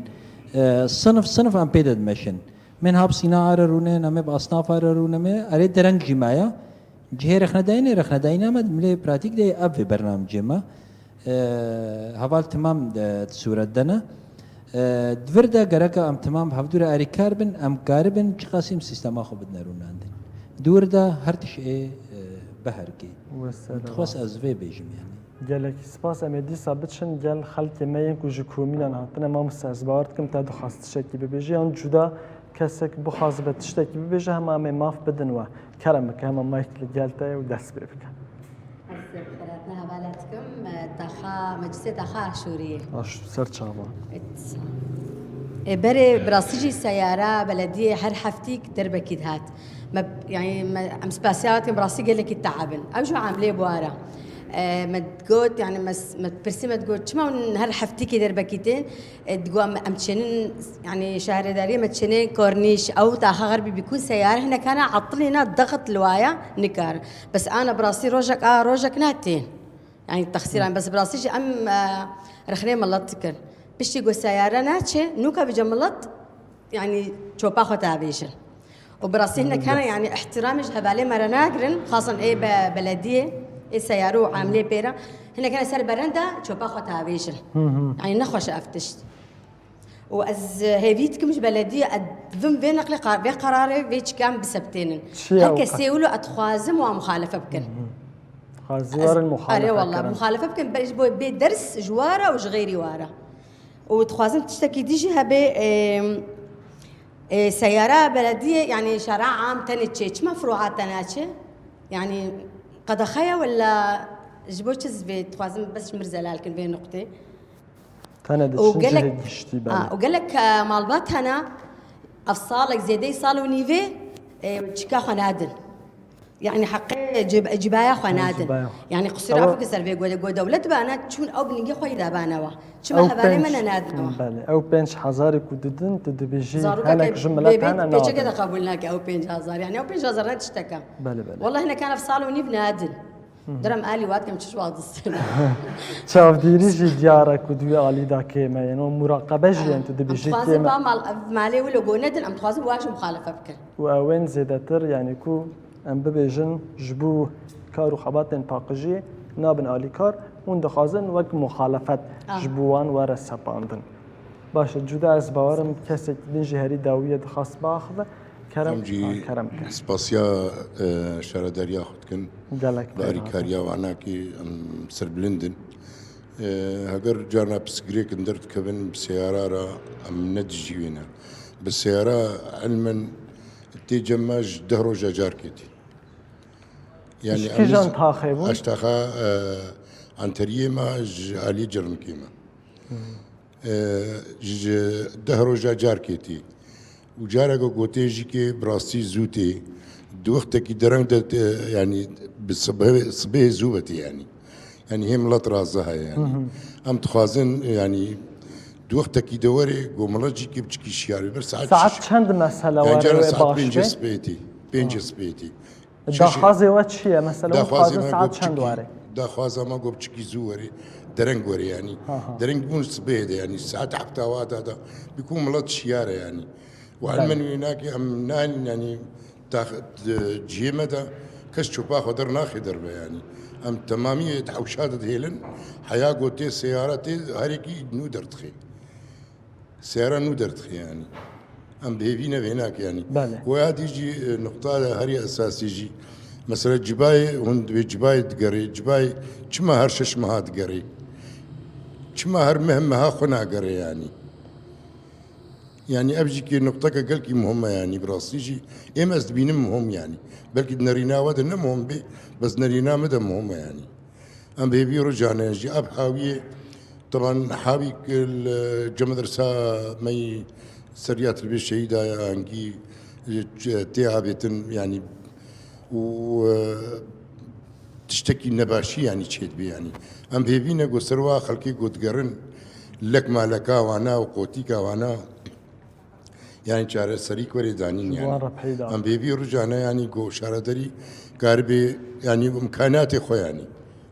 E, sinif sinif em pê de dimeşin. Min hap sîna are rûne, em ê bi esnafa re rûne me. Erê dereng jî me ye. Cihê rexnedayînê, rexnedayîna me di milê pratîk de ev vê bernamecê me. E, heval timam de, di sûret de ne. E, di vir de gereka em timam bi hevdû re erîkar bin, em karibin çiqasî em sîstema xwe bidine rûnandin. Di wir de her tişt ê, e, beherkê. Wesselam. Dixwest ez vê bêjim yani. Gelekî spas. Em ê dîsa biçin gel xelkê me yên ku ji komînan hatine. Mamoste, ez bawer dikim te dixwest tiştekî bibêjî, yan cuda kesek bixwazibe tiştekî bibêje, hema em ê maf bidin we. Kerem bike, hema mayk li gel te ye û dest pê bike. Ez xeratna hevala dikim, e, taxa, meclisê taxa Aşûriyê. Aş-, ser çava. Et. E, berê bi rastî jî seyara belediyê her heftîk derbekî dihat. Me, yani, me, em spasiya dikin, bi rastî gelekî teabin. Ew jî amlê buara. E, me got, yani, me, me pirsî me digot, çima hûn her heftîkê derbekî tên? E, digo, em, em çênin, yani, şehredariyê me çênê kornîş, ew taxa xerbî bîkûn seyare hinekana etilîna dexit li waya nikar. Bes ana bi rastî rojek a rojek natên. Yani, texsîran, bes bi rastî jî em, e, rexnê milet dikin. Piştî ku seyare naçe, nûka vêca milet, yani, çopa xwe tavêjin. Û bi rastî hinek hene, yani, îhtîramê ji hevalê me re nagirin, xasan ê be-, belediyê, ê seyare û amlê pê re. Hinek hene ser berenda çopa xwe tavêjin. Yani, nexweş e ev tişt. Û ez hêvî dikim ji belediyê, ez divim vê neqlê qar-, vê qerarê, vê çikan bisebtênin. Çi ye Her ew kesê qe- wilo ez dixwazim wan muxalefe bikin. Xwazî Ez, warin muxalefe are wallah, kirin. Muxalefe bikin, be-, ji bo bê ders ji wara û ji xêrî wara. Û dixwazim tiştekî dî jî hebe, ê, ê, seyara belediyê, yani şara am tenê çê, çima firoha te naçe? Yani qedexe ye wela ji bo çi ez vê dixwazim bes ji mir zelal kin vê nuqtê. Tene Û diçin gelek, cihê giştî, belê. Ha, û gelek, e, malbat hene, ev salek zêdeyî sal û nîvê, e, çika xwe nadin. Yani heqê cib-, cibaya xwe Ha, nadin. Cibaya xwe. Yani qusûr Ew afû ki ser vê go, go dewlet bana, çûn ew bi ningê xwe yî dabana wa. Çima Ew hevalê pênc, me ne nadin wa? Belê. Ew pênc hezarê ku didin, tu dibêjî Zarokek hinek ji bê-, milet bê-, hene pêçeke nadin. De qebûl nake ew pênc hezar. Yani ew pênc hezar ne tişteke. Belê, belê. Wallahî hinek hene ev sal û nîv nadin. Derem alî wat kem çi ji wa distin. Çavdîrî jî diyar e ku di wî alî de kêm e. Ên û muraqebe jî yên tu dibêjî kêm e. Em dixwazin ba mal-, ev malê wilo go nedin, em dixwazin wa jî muxalefet bikin. Û ew ên zêdetir, yanî ku em bibêjin ji bo kar û xebatên paqijiyê nabin alîkar, hûn dixwazin wek muxalefet Ah. ji bo wan were sepandin. Baş e, cuda ez bawerim kesek din jî herî dawiyê dixwest biaxive. Kerem, Em jî ha, kerem ke. Spasiya, e, şaredariya xwe dikin. Gelek Bi pêra. Alîkariya wanakî em serbilind in. E, heger carna pirsgirêkin derdikevin bi seyara re em ne dijî wê ne. Bi seyara ilmen tê cem me ji deh roja carkê tê. Yani Ji kîjan taxê bûn? Eştaxa, e, anteriyê me ji alî cirnikê me. E, ji deh roja carkê tê. Û careke gotê jî ke bi rastî zû tê. Di wextekî dereng de tê, yanî bi sibê, sibê zû ve tê yanî. Yanî hê milet raze heye yanî. Em dixwazin yanî di wextekî de were, go milet jî ke biçikî şiyar be. Saet Saet şeş. Çend mesela Yanî were cara wê saet baş pêncê be? Sibê tê. Pêncê sibê tê. Daxwazê we çi ye? Mesela, hûn dixwazin saet çend were? Daxwaza me go biçikî zû were. Dereng were yanî. Ha, ha. Dereng bûn sibê de yanî. Saet heft wa da da. Bi ku milet şiyar e yanî. Û Belê. Ilmen wê nake em nayên yanî tax-, di cihê me de kes çopa xwe der naxê derve yanî. Em temamî di hewşa de dihêlin. Heya gotê seyara tê herekî nû derdixê. Seyara nû derdixê yanî. Em bi hêvî ne vê nake yanî. Belê. Û ya dî jî, e, nuqta herî esasî jî. Mesela cibayê, hûn divê cibayê digerê. Cibayê çima her şeş meha digerê? Çima her meh meha xwe nagerê yanî? Yanî ev jî ki nuqteke gelkî muhim e yanî, bi rastî jî êm ez dibînim muhim yanî. Belkî di nerîna we de ne muhim bê, bes nerîna min de muhim e yanî. Em bi hêvî rojane jî ev hawiyê, teban hawî ki li cem medresa me yî ser ya tilbê şehîda ya angî, e, tê avêtin, yanî û, e, tiştekî nebaşî, yanî çêdibê, yanî. Em bi hêvî ne ku ser wa xelkê ku digerin, lek maleka wana û qotîka wana, yanî çareserî werê danîn, Ji yanî. Wan re peyda. Em bi hêvî rojane, yanî ku şaredarî karibê, yanî imkanatê xwe, yanî.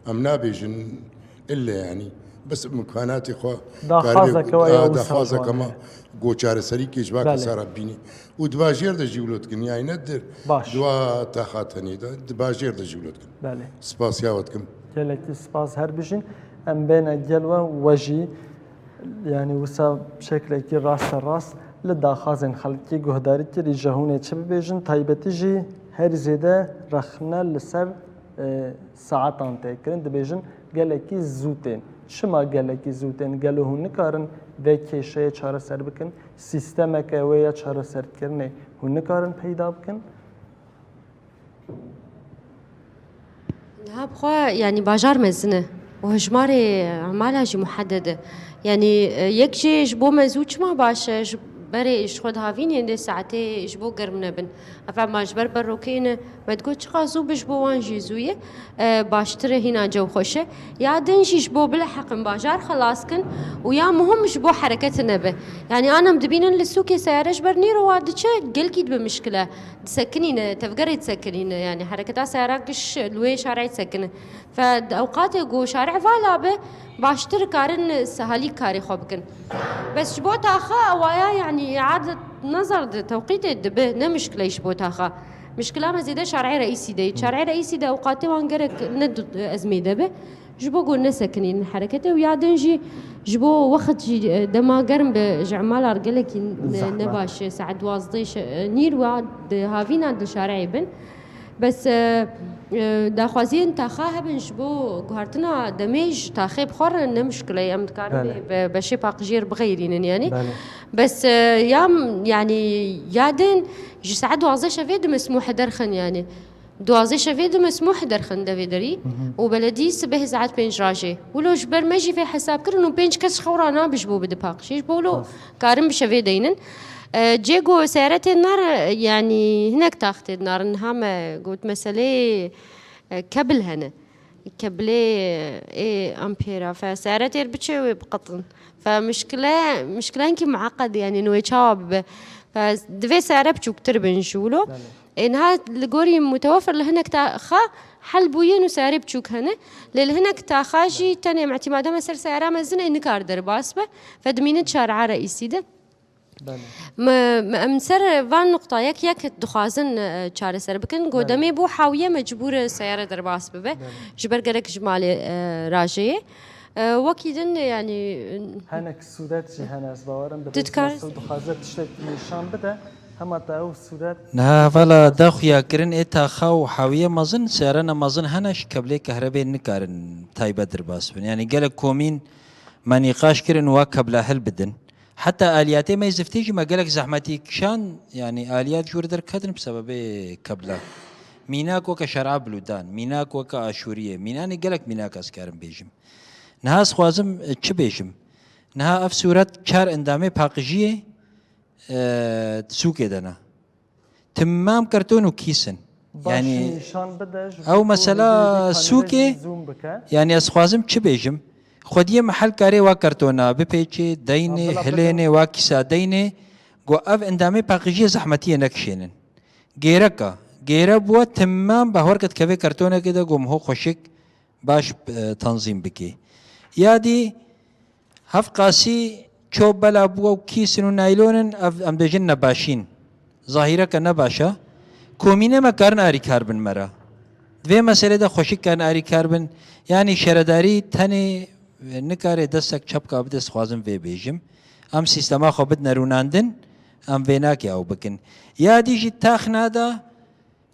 Em nabêjin ille, yanî. Bes imkanatê xwe Daxwazeke karibê- we ya a, wisa daxwazeke jî me heye. Go çareserî kê ji va Belê. kesa re bînî. Û di bajêr de jî wilo dikin, yani ne dir. Baş. Di va taxa tenê de, di bajêr de jî wilo dikin. Belê. Spasiya we dikim. Gelekî spas her bijîn. Em bêne gel we, we jî, yani wisa şeklekî raste rast li daxwazên xelkî guhdarî kirî, ji hûnê çi bibêjin, taybetî jî her zêde rexne li ser, e, saetan tê kirin, dibêjin gelekî zû tên. Çima gelekî zû tên? Gelo hûn nikarin vê kêşeyê çareser bikin? Sîstemeke wê ya çareserkirinê hûn nikarin peyda bikin? Niha bi xwe, yanî bajar mezin e û hejmarê emala jî muheded e. Yanî, e, yek jî ji bo me zû çima baş e, ji berê ji xwe dihavînên dê saetê ji bo germ nebin. Ev ema ji ber berokê ne, me digot çiqas zû bi ji bo wan jî zû ye, e, baştir e, hîna cew xweş e. Ya din jî ji bo bileheqin bajar xelas kin û ya muhim ji bo hereket nebe. Yanî an em dibînin li sûkê seyare ji ber nîro wa diçe, gelkî dibe mişkile. Disekinîne, tevgerê disekinîne, yanî hereketa seyara giş li wê şarê disekine. Fe di ewqatê ku şarê vala be, baştir karin sehalî karê xwe bikin. Bes ji bo taxa ewaya, yanî adet nazar di tewqîtê dibe, ne mişkileyî ji bo taxa. Mişkila me zêde şarê reîsî de. Şarê reîsî de ewqatê wan gerek ne du-, ezmê de be. Ji bo ku nesekinîn hereketê û ya din jî ji bo wext jî, e, dema germ be ji emala re gelekî ne, Zehmet. ne baş e. Saet duwazdeh şe-, e, nîr wa di havîna di şareyê bin. Bes, e, e, daxwaziyên taxa hebin ji bo guhertina demê ji taxê bi xwe re ne mişkile ye. Em dikarin Belê. be-, be-, beşê paqijiyê re bixeyrînin yanî. Belê. Bes, e, ya, yanî ya din ji saet duwazdeh şevê di mesmûhe derxin yanî. Duwazdeh şevê di mesmûh derxin devê derî û beledî sibeh saet pênc rajê. Wilo ji ber me jî vê hesab kirin û pênc kes xew ra nabe ji bo bide paqijê. Ji bo wilo karin bi şevê deynin. E, cê ku seyare tê nare, yanî hinek tax tê narin. Niha me got meselê, e, kebil hene. Kebilê, e, ê ampêra. Fe seyare têr biçe wê biqetin. Fe mişkile, mişkilenkî mueqed, yanî wê çawa bibe. Fe divê seyare biçûktir bin ji wilo. Ê niha li gorî mutewefir li hinek taxa hel bûye û seyarê biçûk hene. Lê li hinek taxa jî tenê em îtîmada me ser seyara mezin ê nikar derbas be. Fe dimîne çar'a reîsî de. Belê. Me, me em ser van nuqta yek yek dixwazin, e, çareser bikin. Go Belê. Demê bû hawiye mecbûr e seyare derbas bibe. Ji ber gerek ji malê, e, rajeyê. E, wekî din, yanî, Hinek sûret jî hene, ez bawerim bi Tu dikar- rêz dixwaze tiştek nîşan bide. Hema te ew sûret Niha hevala da xuyakirin ê taxa û hawiye mezin, seyarana mezin hene ji keblê kehrebê nikarin taybet derbas bin. Yanî gelek komîn me nîqaş kirin wa kebla hilbidin. Heta aliyatê me ziftê jî me gelek zehmetî kişand, yanî aliyat jûr derketin bi sebebê kebla. Mînak weke şer'a bilûdan, mînak weke aşûriyê, mînanê gelek mînak ez karim bêjim. Niha ez xwazim, e, çi bêjim? Niha ev sûret çar endamê paqijiyê, e, sûkê de ne. Timam kerton û kîs in. Baş Yanî nîşan bide, ji ew bo mesela hêdî sûkê, zoom bike. Yanî ez xwazim çi bêjim? Xwediyê mehel karê wa kertona bipêçê, deynê, Ha, bila hilênê, wa kîsa deynê, go ev endamê paqijiyê zehmetiyê nekişênin. Gêreka, gêre bûwe timam behwer ke dikeve kertonekê de go miho xweşik baş, e, tanzîm bikê. Ya dî Hevqasî ço bela bû ew kîsin û naylonin, ev em dibêjin nebaşîn. Zahîreke nebaş e. Komînê me karin arîkar bin me re. Di vê meselê de xweşik karin arîkar bin. Yanî şeredarî tenê nikare destek çepka bide, dixwazim vê bêjim. Em sîstema xwe bidine rûnandin, em vê nake ew bikin. Ya dî jî taxna de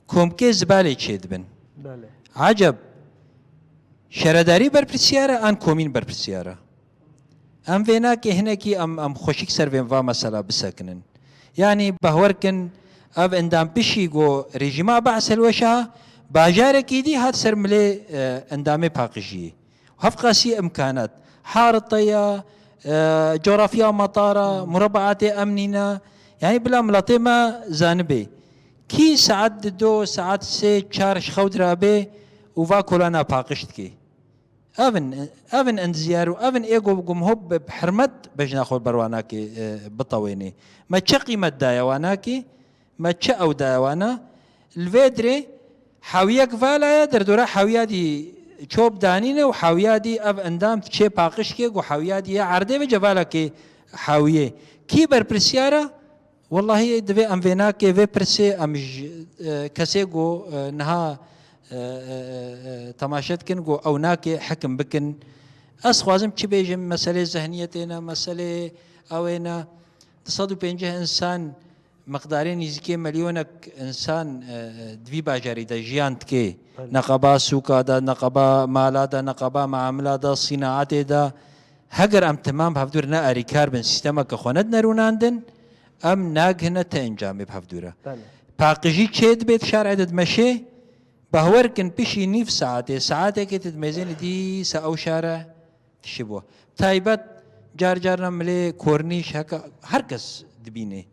komkê zibalê çêdibin. Belê. Eceb, şeredarî berpirsiyar e an komîn berpirsiyar e? Em vê nake hinekî em, em xweşik ser vê va mesela bisekinin. Yanî behwer kin ev endam pişî go rejîma Be'es hilweşa bajarekî dî hat ser milê, e, endamê paqijiyê. Hevqasî imkanat. Harite ya, e, coğrafya matara, murabaatê emnî ne. Yanî bila miletê me zanibê. Kî saet dido, saet sê, çar ji xew dirabê û va kolana paqij dikê. Evin, evin endiziyar û evin ê go gumho bi, bi hirmet bejna xwe berwanakê, e, bitewênê. Me çi qîmet daye wanakê, me çi ew daye wana? Li vê dirê hewiyek vala ye, derdora hewiya dî Çop danîne û hewya dî ev endam çê paqij ke ku hewya dî yê erdê ve cevalekê hewiyê. Kî berpirsiyar e? Wellahî divê em vê nakê, vê pirsê em ji, e, kesê ku, e, niha, e, e, e, e, temaşe dikin ku ew nakê hekim bikin. Ez xwazim çi bêjim, meselê zehniyetê ne, meselê ew ê ne. Du sed û pêncî însan, miqdarê nîzikê milyonek însan, e, e, di vî bajarî de jiyan dike. Belê. Neqeba sûka de, neqeba mala de, neqeba meamila de, sînaetê de. Heger em temam bi hevdûr ne erîkar bin, sîstemeke xwe nedine rûnandin, em nagihine ti encamê bi hevdûre. Belê. Paqijî çê dibe di şarê de dimeşê, bawer kin pişî nîv saetê, saetekê tu dimêzênî dîsa ew şare dişibo. Taybet car carna milê kornîş heke her kes dibîne.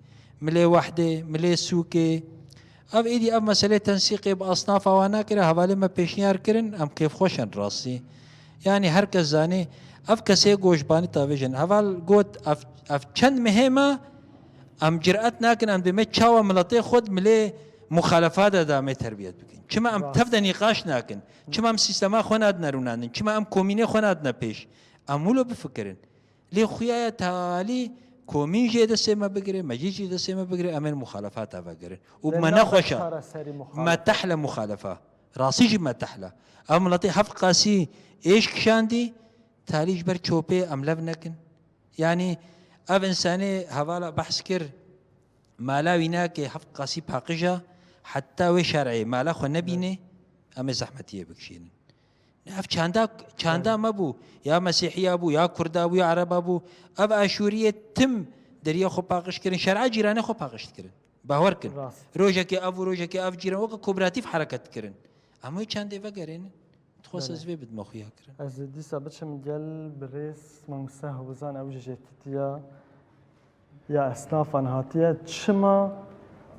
Milê wehdê, milê sûkê. Ev êdî ev meselê tensîqê bi asnafa wan nakire, hevalê me pêşniyar kirin, em kêfxweş in rastî. Yanî her kes zanî, ev kesê goşbanî tavêjin. Heval got, ev, ev çend mehê me, em ciret nakin, em dê me çawa miletê xwe di milê muxalefa de da me terbiyet bikin. Çima em Rast. tev de nîqaş nakin? Çima em sîstema xwe nadine rûnandin? Çima em komînê xwe nadine pêş? Em wilo bifikirin. Lê xuya ye talî komîn jê destê me bigire, meclîs jê destê me bigire, em ên muxalefata vegirin. Û Lê me ne nexweş e. çareserî muxalefa. Me tehle muxalefa. Rastî jî me tehle. Ev miletê heft qasî êş kişandî, talî ji ber çopê em lev nekin. Yanî ev însanê hevala behs kir, mala wî nake, heft qasî paqij e, heta wê şerê mala xwe nebîne, em ê zehmetiyê bikişînin. Ev çanda, çanda me bû. Ya Mesîhiya bû, ya Kurda bû, ya Ereba bû. Ev Aşûriyê tim deriyê xwe paqij kirin, şer'a cîranê xwe paqij dikirin. Bawer kin. Rast. Rojekê ev û rojekê ev cîran weke kooperatîf hereket dikirin. Em wê çandê vegerênin. Dixwest Belê. ez vê bidime xuya kirin. Ez ê dîsa biçim gel birêz mamoste Hewizan, ew jî jêtitiya ya esnafan hatiye. Çima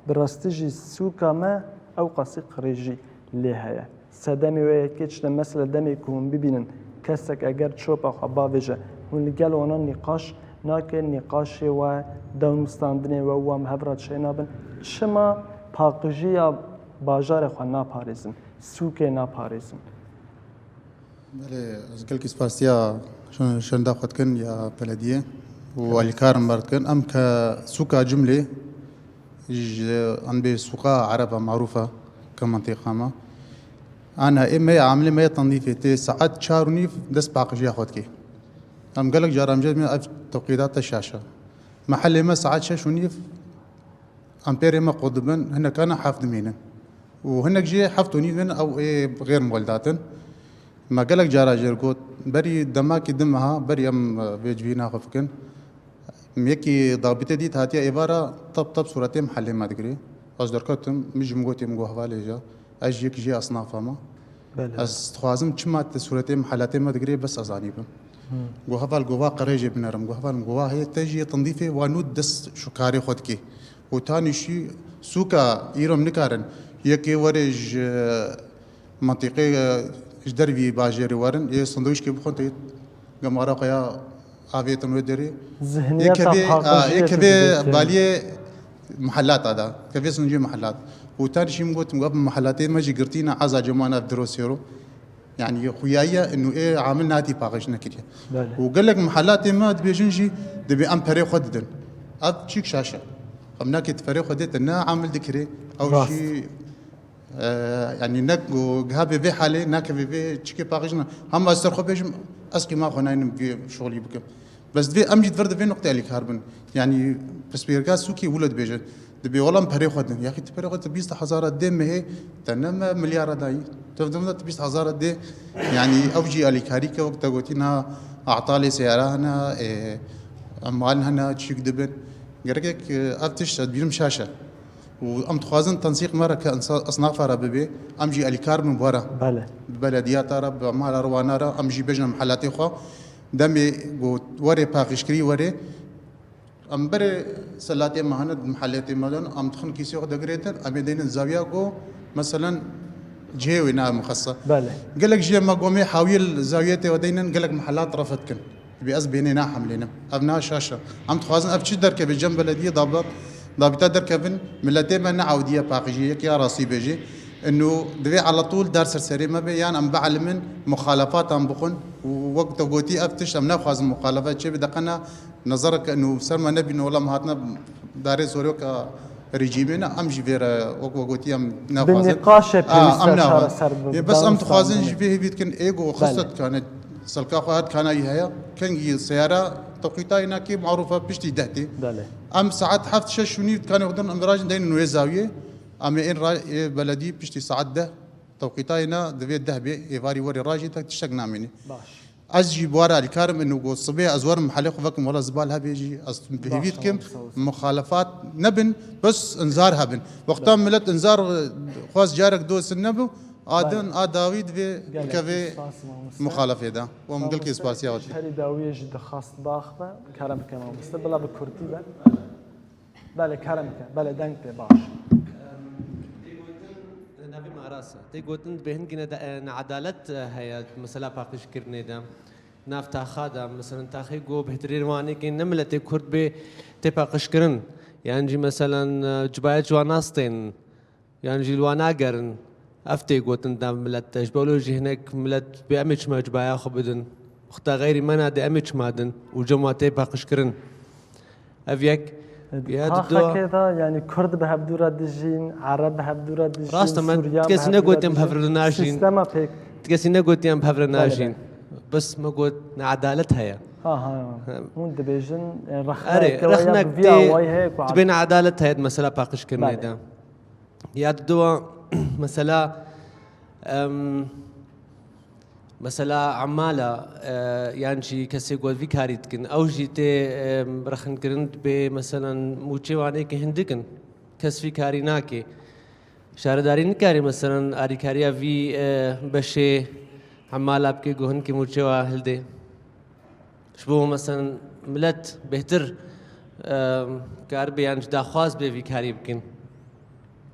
bi rastî jî sûka me ew qasî qirêjî lê heye? Sedemê wê yekê çi ne? Mesela demê ku hûn bibînin kesek eger çopa xwe bavêje, hûn li gel wana nîqaş nakin, nîqaşê we, dewnûstandinê we û wan bi hev re çênabin. Çima paqijiya bajarê xwe naparêzin, sûkê naparêzin? Belê, ez gelkî spasiya şen-, şenda xwe dikin ya belediyê û alîkarin ber dikin. Em ke sûka Cimlê ji em bê sûka Ereba marûf e ke mentiqa me. Ana ê me ye, amilê me ye tendîfê tê saet çar û nîv dest paqijiya xwe dikê. Em gelek caran jê me ev tewqîdata şaş e. Mehelê me saet şeş û nîv Em pêrê me qut dibin, hinekana heft dimînin. Û hinek jî heft û nîv in, ew ê xêr mol datin. Me gelek cara jê got, berî demakî du meha, berî em, e, vê civîna xwe bikin. Em yekî dabîte dît hatiye êvara tap tap sûretê mihellê me digirê. Ez derketim, min jî min gotê, min got, hevalê ja. Ez jî yek jê esnafa me. Belê. Ez dixwazim çima te sûretê mihelatê me digirê, bes ez anî bim. Hmm. Got, heval, got, va qirêjê binerim. Got, heval, got, va heye te jî yê tindîfê wa nû dest şukarê xwe dikê. Got, tanî şî sûka îro em nikarin. Yekê were ji mentiqê, ji dervî bajêrê werin. Yê sandwîçkê bixwin te gemara xwe ya avêtin wê derê. Zihniyeta Yê kevê, paqijiyê a, yê tu kevê dibêtî. baliyê mihelata da. Kevê zincî mihelat. Û tan jî min gotim, ev mihelatê me jî girtî ne, eza cemana ev diro sêro. Yani xuyayiye inu ê amil natî paqij nekiriye. Belê. Û gelek mihelatê me dibêjin jî dibê em perê xwe didin. Ev çîk şaş e. Em nakê tu perê xwe dê te ne amil dikirê. Ew Rast. jî Ee, yani ne ku giha bê vê halê, nakeve vê çikê paqij ne. Hema ez ser xwe bêjim, ez qîma xwe naynim vê şolî bikim. Bes divê em jî di vir de vê nuqtê alîkar bin. Yani pispêrika sûkê wilo dibêje. Dibê wela em perê xwe din. Yaxî tu perê xwe tu bîst hezara dê mehê, te ne me milyara dayî. Tu vdin de tu bîst hezara dê. Yani ew jî alîkarî ke wek te gotî na atalê seyara hene, e, em mal hene, çîk dibin. Gerek, e, ev tişt ez dibînim şaş e. Û em dixwazin tensîq me re ke ensa-, esnafa re bibe, em jî alîkar bin bi we re. Belê. Bi belediyata re, bi mala re, wana re, em jî bêjin mihelatê xwe. Demê ku were paqijkirî were, em berê selatê me hene, mihelatê me de ne, em dixin kîsê xwe digirêtin, em ê deynin zawiya ku, meselen, cihê wê nayê mixese. Belê. Gelek jê me gomê hawiyê li zawiyetê we deynin, gelek mihelat refet kin. Dibê ez bêhnê nahemlênim. Ev na şaş e. Em dixwazin ev çi derkeve cem belediyê dabat, dabîta derkevin, miletê me neawdiye paqijiyê, yek ya rastî bêjê. Eno divê ala tûl dar ser serê me be, yan em bielimin, muxalefatan bixwin. Û wek te gotî, ev tişt em naxwazin muxalefe çêbe, deqena nezereke eno ser me nebîne, wela me hatine darê zorê weke rejîmê ne, em jî vê re wek we gotî em Bi naxwazin. Nîqaşê A, pêwîst em e naxwazin. Çareser bi-, Ê, bes em dixwazin danûstandinê. Ji vê hêvî dikin, ê ku xiste Belê. Dikane, selka xwe dikana yî heye, kengî seyara tewqîtayê nakê marûf e piştî deh tê. Belê. Em saet heft şeş û nîv dikane xwe din em virajin deynin wê zawiyê. Em ê ên ra-, ê beledî piştî saet deh tewqîtayê ne divê deh bê, êvarî werê rajê tek tiştek namînî. Baş. Ez jî bi we re alîkar im, ino ku sibê ez werim mehelê xwe vekim, wela zibal hebê jî ez bi hêvî Baş, dikim, tamam, sağ ol. Muxalefat nebin, bes inzar hebin. Wexta Belê. Milet inzar, e, xwest carek dosin nebû, a Belê. Din a dawî divê Gelek bikevê spas, mamoste. Muxalefê de. Û em gelkî Mamoste, spasiya we dikin. Herî dawiyê jî dixwast baxve, kerem bike mamoste, bila bi kurtî be. Belê, kerem ke. Belê, deng tê, baş. Tê gotin, navê me Aras e. Tê gotin, dibê hingî neda-, e, needalet, e, heye, mesela paqijkirinê de. Nav taxa de, mesela taxê ku bêhtirîn wanê ke ne miletê Kurd bê tê paqijkirin. Yan jî, mesela, e, cibaya ji wan nastên. Yan jî li wan nagerin. Ev tê gotin di nav milet de. Ji bo wilo jî hinek milet bê em ê çima cibaya xwe bidin. Wexta xeyrî me nadê em ê çima din û cem wan tê paqijkirin. Ev yek. Ya Taxekê dudo. De, yanî Kurd bi hevdû re dijîn, Ereb bi hevdû re dijîn, Rast e, me Sûriyan bi kesî hevdû re negotiye em bi dijîn. Hev re najîn. Sîstema pêk. Ti kesî negotiye em bi hev re Belê, najîn. Belê. Bes me got needalet heye. Ha, ha. Hem. Hûn dibêjin, e, Erê, rexnek, rexnek vî tê, awayî heye ku dibê needalet heye di mesela paqijkirinê Belê. De. Ya didowa, mesela, em, mesela emala, e, yan jî kesê ku vî karî dikin, ew jî tê, em, rexinkirin dibê, mesela, mûçê wan êkê hindik in, kes vî karî nake. Şaredarî nikarî, mesela, alîkariya vî, e, beşê emala bike ku hinkê mûçê wa hildê. Ji bo, mesela, milet bêhtir, e, karibe yan jî daxwaz bê vî karî bikin.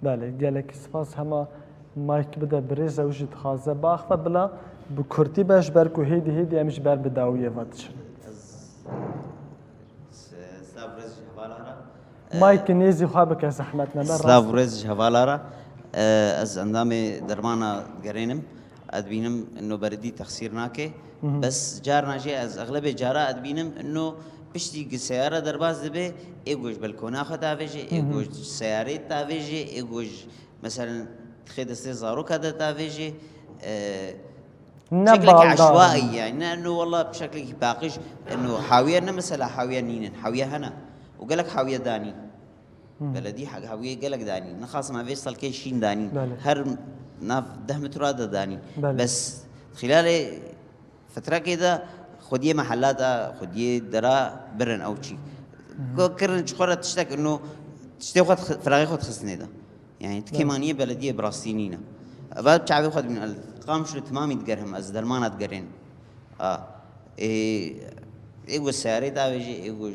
Belê, gelekî spas. Hema mayk bide birêz, ew jî dixwaze biaxive, bila bi kurtî be, ji ber ku hêdî hêdî em ji ber bi dawiyê ve diçin. Ez, s-, silav rêz ji hevala re. Maykê nêzî xwe bike zehmet, me be Silav û rast. Rêz ji hevala re. E, ez endamê dermana digerênim. Ez dibînim ino beredî texsîr nake. Mhm. Bes carna jî ez exlebê cara ez dibînim ino piştî gi seyara derbas dibe, ê ku ji belkona xwe davêje, ê ku Mhm. ji seyarê davêje, ê ku ji, meselen, dixê destê zaroka de davêje. E, Ne şeklekî baldar. Eşwaî yani. Ne ino wela bi şeklekî paqij, ino hawiye ne mesela hawiye nînin. Hawiye hene. Û gelek hawiye danîn. Hmm. Beledî ha-, hawiye gelek danîn. Nexasim ev ê selkê şîn danîn. Belê. Her nav deh metra de danîn. Belê. Bes xilalê fetrekê de xwediyê mehella de, xwediyê dera birin ew çî. Mhm. Ku kirin ji xwe re tiştek ino, tiştê xwe dixi-, firaqê xwe dixistinê de. Yani, ti Belê. Kêmaniyê belediyê bi rastî nîne. Eva çavê xwe dibîn, ez Qamişlo timamî digerim, ez dermana digerin. A, ê, ê ku serê davêjê, ê ku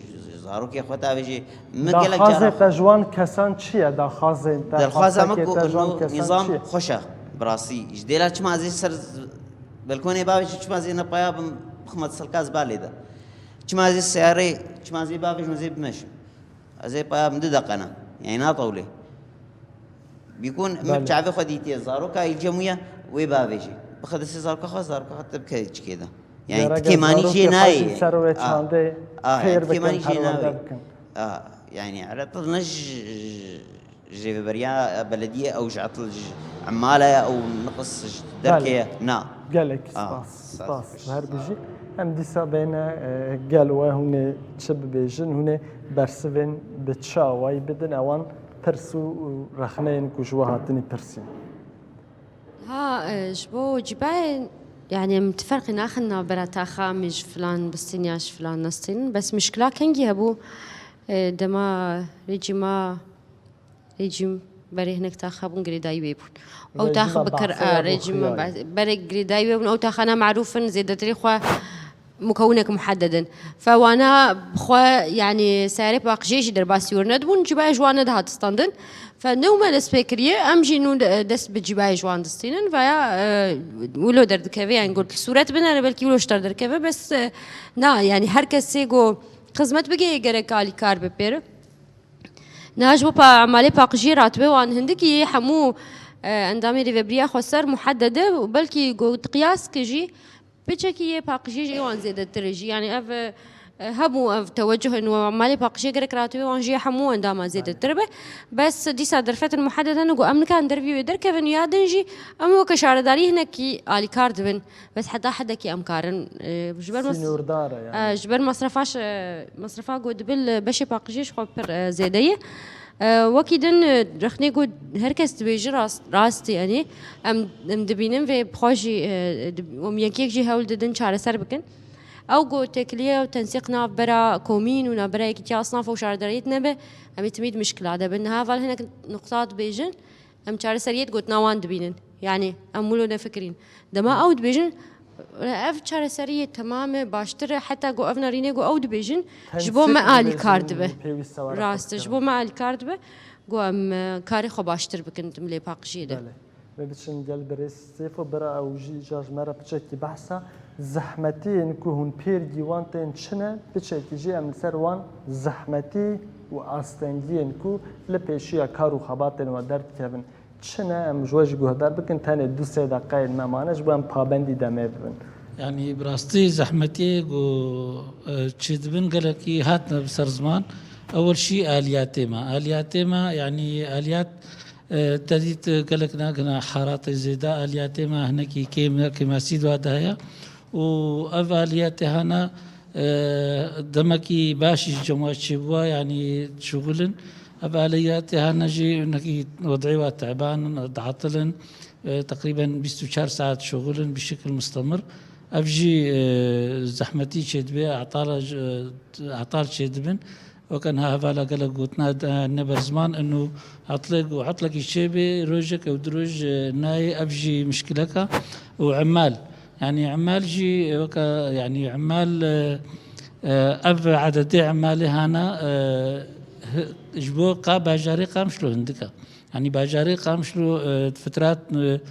zarokê xwe davêjê. Min gelek cara Daxwazê te ji wan kesan çi ye? Daxwazê te, Derxwaza me xwestekê ku te ji wan ino kesan nîzam çi ye? Xweş e, bi rastî. Ji dêla çima ez ê ser z-, belkonê bavêjim, çima ez ê ne paya bim, bixime silka zibalê de. Çima ez ê seyarê, çima ez ê bavêjim, ez ê bimeşim. Ez ê paya bim du deqe ne. Yani natewlê. Bîkun, min Belê. Çavê xwe dîtiye, zaroka îlcem wî ye, wê bavêjê. Bixe destê zaroka xwe, zaroka xwe te bike çikê de. Yani Gerek tikê e manî zarokê jê xwe nayê. Jî ser wê A, çandê a, fêr yani tikê bikin, manî jê perwende nayê. Bikin. A, yani, ere tu ne ji, ji, ji rêveberiya belediyê ew ji etil ji emala ye ew niqis ji Belê. Derkê ye. Na. Gelek A, spas, spas, spas. Her bijî. Em dîsa bêne, e, gel we hûn ê çi bibêjin, hûn ê bersivên bi çi awayî bidin, ewan pirs û, û rexneyên ku ji we hatinî pirsîn. Ha, e, ji bo cîbayê, yani, em tiferqî naxin navbera taxa em ê ji filan bistîn ya ji filan nestînin. Bes mişkila kengî hebû, e, dema rejîma, rejîm berê hinek taxa bûn girêdayî wê bûn. Ew tax Rejîma bikir, Baasê a, ya rejîma bû xiyarî. Ba-, berê girêdayî wê bûn, ew taxa ne merûf in, zêdetirî xwe mukewnek muheded in. Fe wana xwe, yani, serê paqijê jî derbasî wernedibûn, cîbaya ji wan nedihat standin. Fe nû me dest pê kiriye, em jî nû de-, dest bi cîbayê ji wan distînin. Veya, e, wilo derdikeve, yani, got, sûret binere, belkî wilo ji te derkeve, bes, e, na, yani, her kesê go xizmet bigeye gerek alîkar be pêre. Niha ji bo pa-, emalê paqijiyê ratibe wan hindikî hemû, e, endamê rêvebiriya xweser muhedede û belkî got qiyas ki jî piçekî yê paqijiyê ji êwan zêdetir e jî. Yanî ev, e, hebû ev tewecuh in û malê paqijiyê gerek ratibê wan jî hemû endama zêdetir be. Bes dîsa derfetin muhedede ne ku em nikarin dervî wê derkevin ya din jî em weke şaredarî hinekî alîkar dibin. Bes heta hedekî em karin, e, ji ber mes-, Sînordar e yani. E, ji ber mesrefa ş-, e, mesrefa ku dibe li beşê paqijiyê ji xwe pir, e, zêde ye. E, wekî din, e, rexnê ku her kes dibêje rast, rast e, yanî em, em dibînin vê bi xwe jî, e, dib-, em yekek jî hewl didin çareser bikin. Ew ku têkiliya û tensîq navbera komîn û navbera yekîtiya esnaf û şaredariyê nebe, em ê timî di mişkila de bin. Niha heval hinek nuqta dibêjin, em çareseriyê di gotina wan dibînin. Yanî em wilo nefikirîn. Dema ew dibêjin, ev çareseriyê temam e, baştir e, heta ku ev nerînê ku ew dibêjin, ji bo me alîkar dibe. Rast e, ji bo me alîkar dibe, ku em, e, karê xwe baştir bikin di milê paqijiyê de. Belê. Vê biçin gel birêz Sêfo, bira ew jî îcar ji me re piçekî behsa zehmetiyên ku hûn pêr gîwan tên çi ne, piçekî jî em li ser wan zehmetî û astengiyên ku li pêşiya kar û xebatên we derdikevin çi ne, em ji we jî guhdar bikin, tenê du sê deqeyên me mane, ji bo em pabendî demê bibin. Yanî bi rastî zehmetiyê ku, e, çêdibin gelekî hatine bi ser ziman. Ewil şî aliyatê me. Aliyatê me, yanî aliyat, e, te dît, e, gelek nagina haratê zêde, aliyatê me hinekî kêm, kêmasî di wa de heye. Û ev aliyatê hana, e, demekî baş jî cem wa çêbûwa, yanî şixulin. Ev aliyatê hana jî hinekî wed'ê wa teban in, diatil in. E, teqrîben bîst û çar saet şixulin bi şekil mustemir. Ev jî, e, zehmetî çêdibe, etala, e, etal çêdibin. Weke niha hevala gelek gotina de ne ber ziman, inu etlek û etlekî çêbê, rojek ew du roj, e, nayê, ev jî mişkileka. Û emal. Yanî emal jî weke, yanî emal, e, e, ev ededê emalê hana, e, hi-, ji bo qa bajarê Qamişlo hindik e. Yanî bajarê Qamişlo, e, fitrat, e,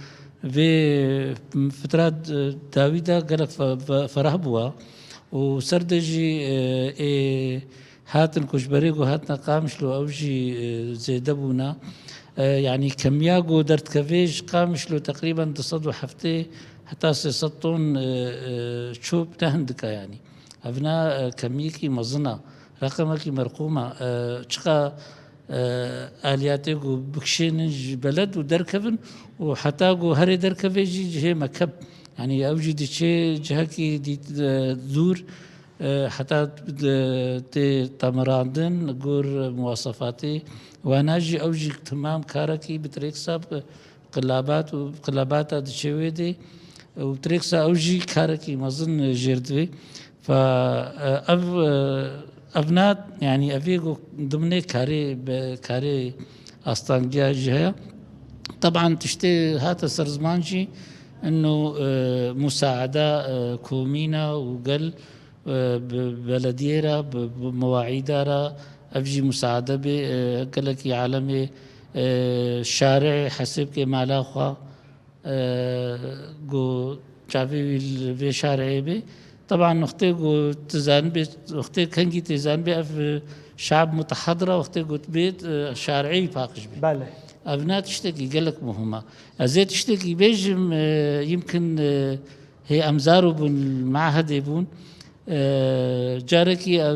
vê fitrat, e, dawî de gelek fe-, fe-, ferah bûa û ser de jî, e, ê hatin ku ji berê ku hatine Qamişlo ew jî, e, zêde bûna. E, yanî kemiya ku derdikevê ji Qamişlo teqrîben du sed û heftê heta sê sed ton, e, e, çop ne hindik e yanî. Evna, e, kemiyekî mezin e, reqemekî merqûm e. E, çiqa, e, aliyatê ku bikişênin ji beled û derkevin û heta ku herê derkevê jî cihê mekeb. Yanî ew jî diçê cihekî dît, e, dûr, e, heta di-, tê temirandin gor muwasefatê wana jî ew jî temam karekî bi tirêksa bi qilabat û qilabata diçe wê dê û tirêksa ew jî karekî mezin jêr divê. Fa, e, ev, e, ev na, yanî ev ê ku dimnê karê, be-, karê astangiya jî heye. Teban tiştê hate ser ziman jî ino, e, musaada, e, komîna û gel, e, bi belediyê re, bi, bi mewaîda re ev jî musaade bê, e, gelekî alemê, e, şarê hesêb ke mala xwe, e, ku çavê wî li vê şarê bê. Teban nuqtê ku tu zanibê, nuqtê kengî tê zanibê ev, e, şab mutehedira wextê ku bê, e, şarê wî paqij bê. Belê. Ev ne tiştekî gelek muhim e. Ez ê tiştekî bêjim, e, yimkin, e, hê em zaro bûn, li mehedê bûn. E, carekî, e,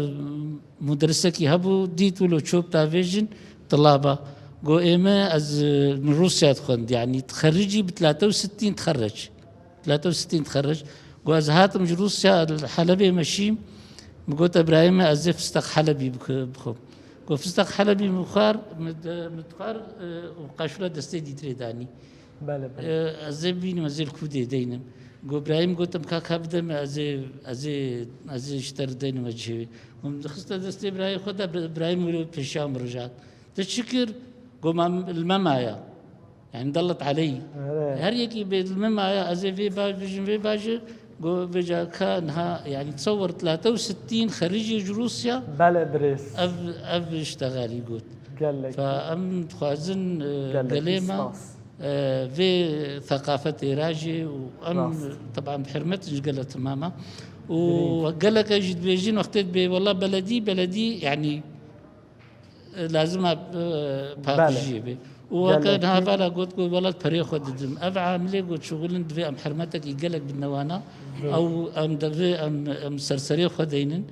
muderrisekî hebû, dît wilo çop davêjin, tilaba. Got, ê me, ez, e, li Rûsya dixwend, yanî dixericî bi tlate û sittîn dixeric. Tlate û sittîn dixeric. Got, ez hatim ji Rûsya, li Helebê meşîm. Min got, Ebrahîm, ez ê fistek Helebî bik-, bixwim. Got, fistek Helebî min xwar, min de-, min dixwar, e, û qaşûra destê dîtirê danî. Belê, belê. E, ez ê bînim, ez ê li kû dê deynim. Got, Birahîm, gotim, ka, ka bide me, ez ê, ez ê, ez ê ji te re deynim, ez cihê wê. Got, min dixiste destê birayê xwe de, Bi-, Birahîm wilo pêşiya min ricat. Te çi kir? Got, ma li me maya. Yani dellet aleyh. Evet. Her yekî bê li me maya, ez ê vê bajin, vê bajin. Got, vêca ka niha, yani tsewir tlate û sittîn xericê ji Rûsya. Belê birêz. Ev, ev iştexalî got. Gelek. Fa em dixwazin, e, gelekî gelê me, spas. E, vê theqafetê rajê û em, rast, teban bi hurmet ji gele temama. Û girîng, gelek jî dibêjin wextê dibê, wela beledî, beledî, yani, e, lazim e, e, paqijiyê bê. Û weke niha vala got ku welat perê xwe didim. Ev amilê ku çûgulin divê em hermetekî gelek bidine wana. Ew em devê em, em serserê xwe deynin.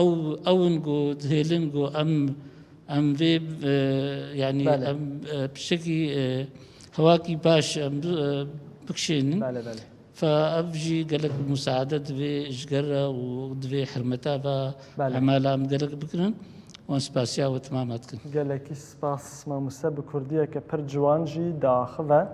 Ew, ew in ku dihêlin ku em, em vê, e, yanî Belê. em, e, pişekî, e, hewakî baş em bi-, e, bikişênin. Belê, belê. Fe ev jî gelek musaade divê ji gere û divê hermeta ve Belê. Emala em gelek bikirin. Wan spasiya we temama dikin. Gelekî spas mamoste, bi kurdiyeke pir ciwan jî diaxive.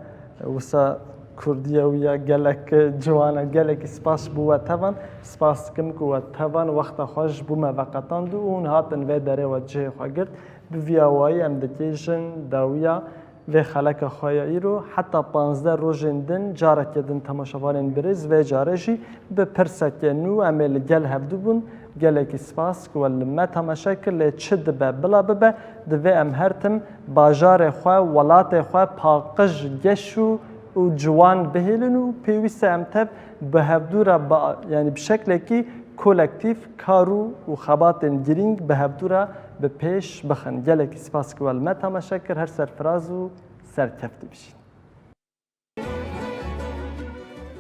Wisa kurdiya wî ya gelek ciwan e. Gelekî spas ji bo we tevan. Spas dikim ku we tevan wexta xwe ji bo me veqetand û hûn hatin vê derê we cihê xwe girt. Bi vî awayî em digihîjin dawiya vê xeleka xwe ya îro. Heta panzdeh rojên din carekê din temaşevanên birêz vê carê jî bi pirseke nû em ê li gel hevdû bûn. Gelekî spas ku we li me temaşe kir, lê çi dibe bila bibe, divê em her tim bajarê xwe, welatê xwe paqij, geş û, û ciwan bihêlin û pêwîst e em tev bi hevdû re bi, yanî bi şeklekî kolektîf kar û, û xebatên girîng bi hevdû re bi pêş bixin. Gelekî spas ku we li me temaşe kir, her serfiraz û serkeftî bijîn.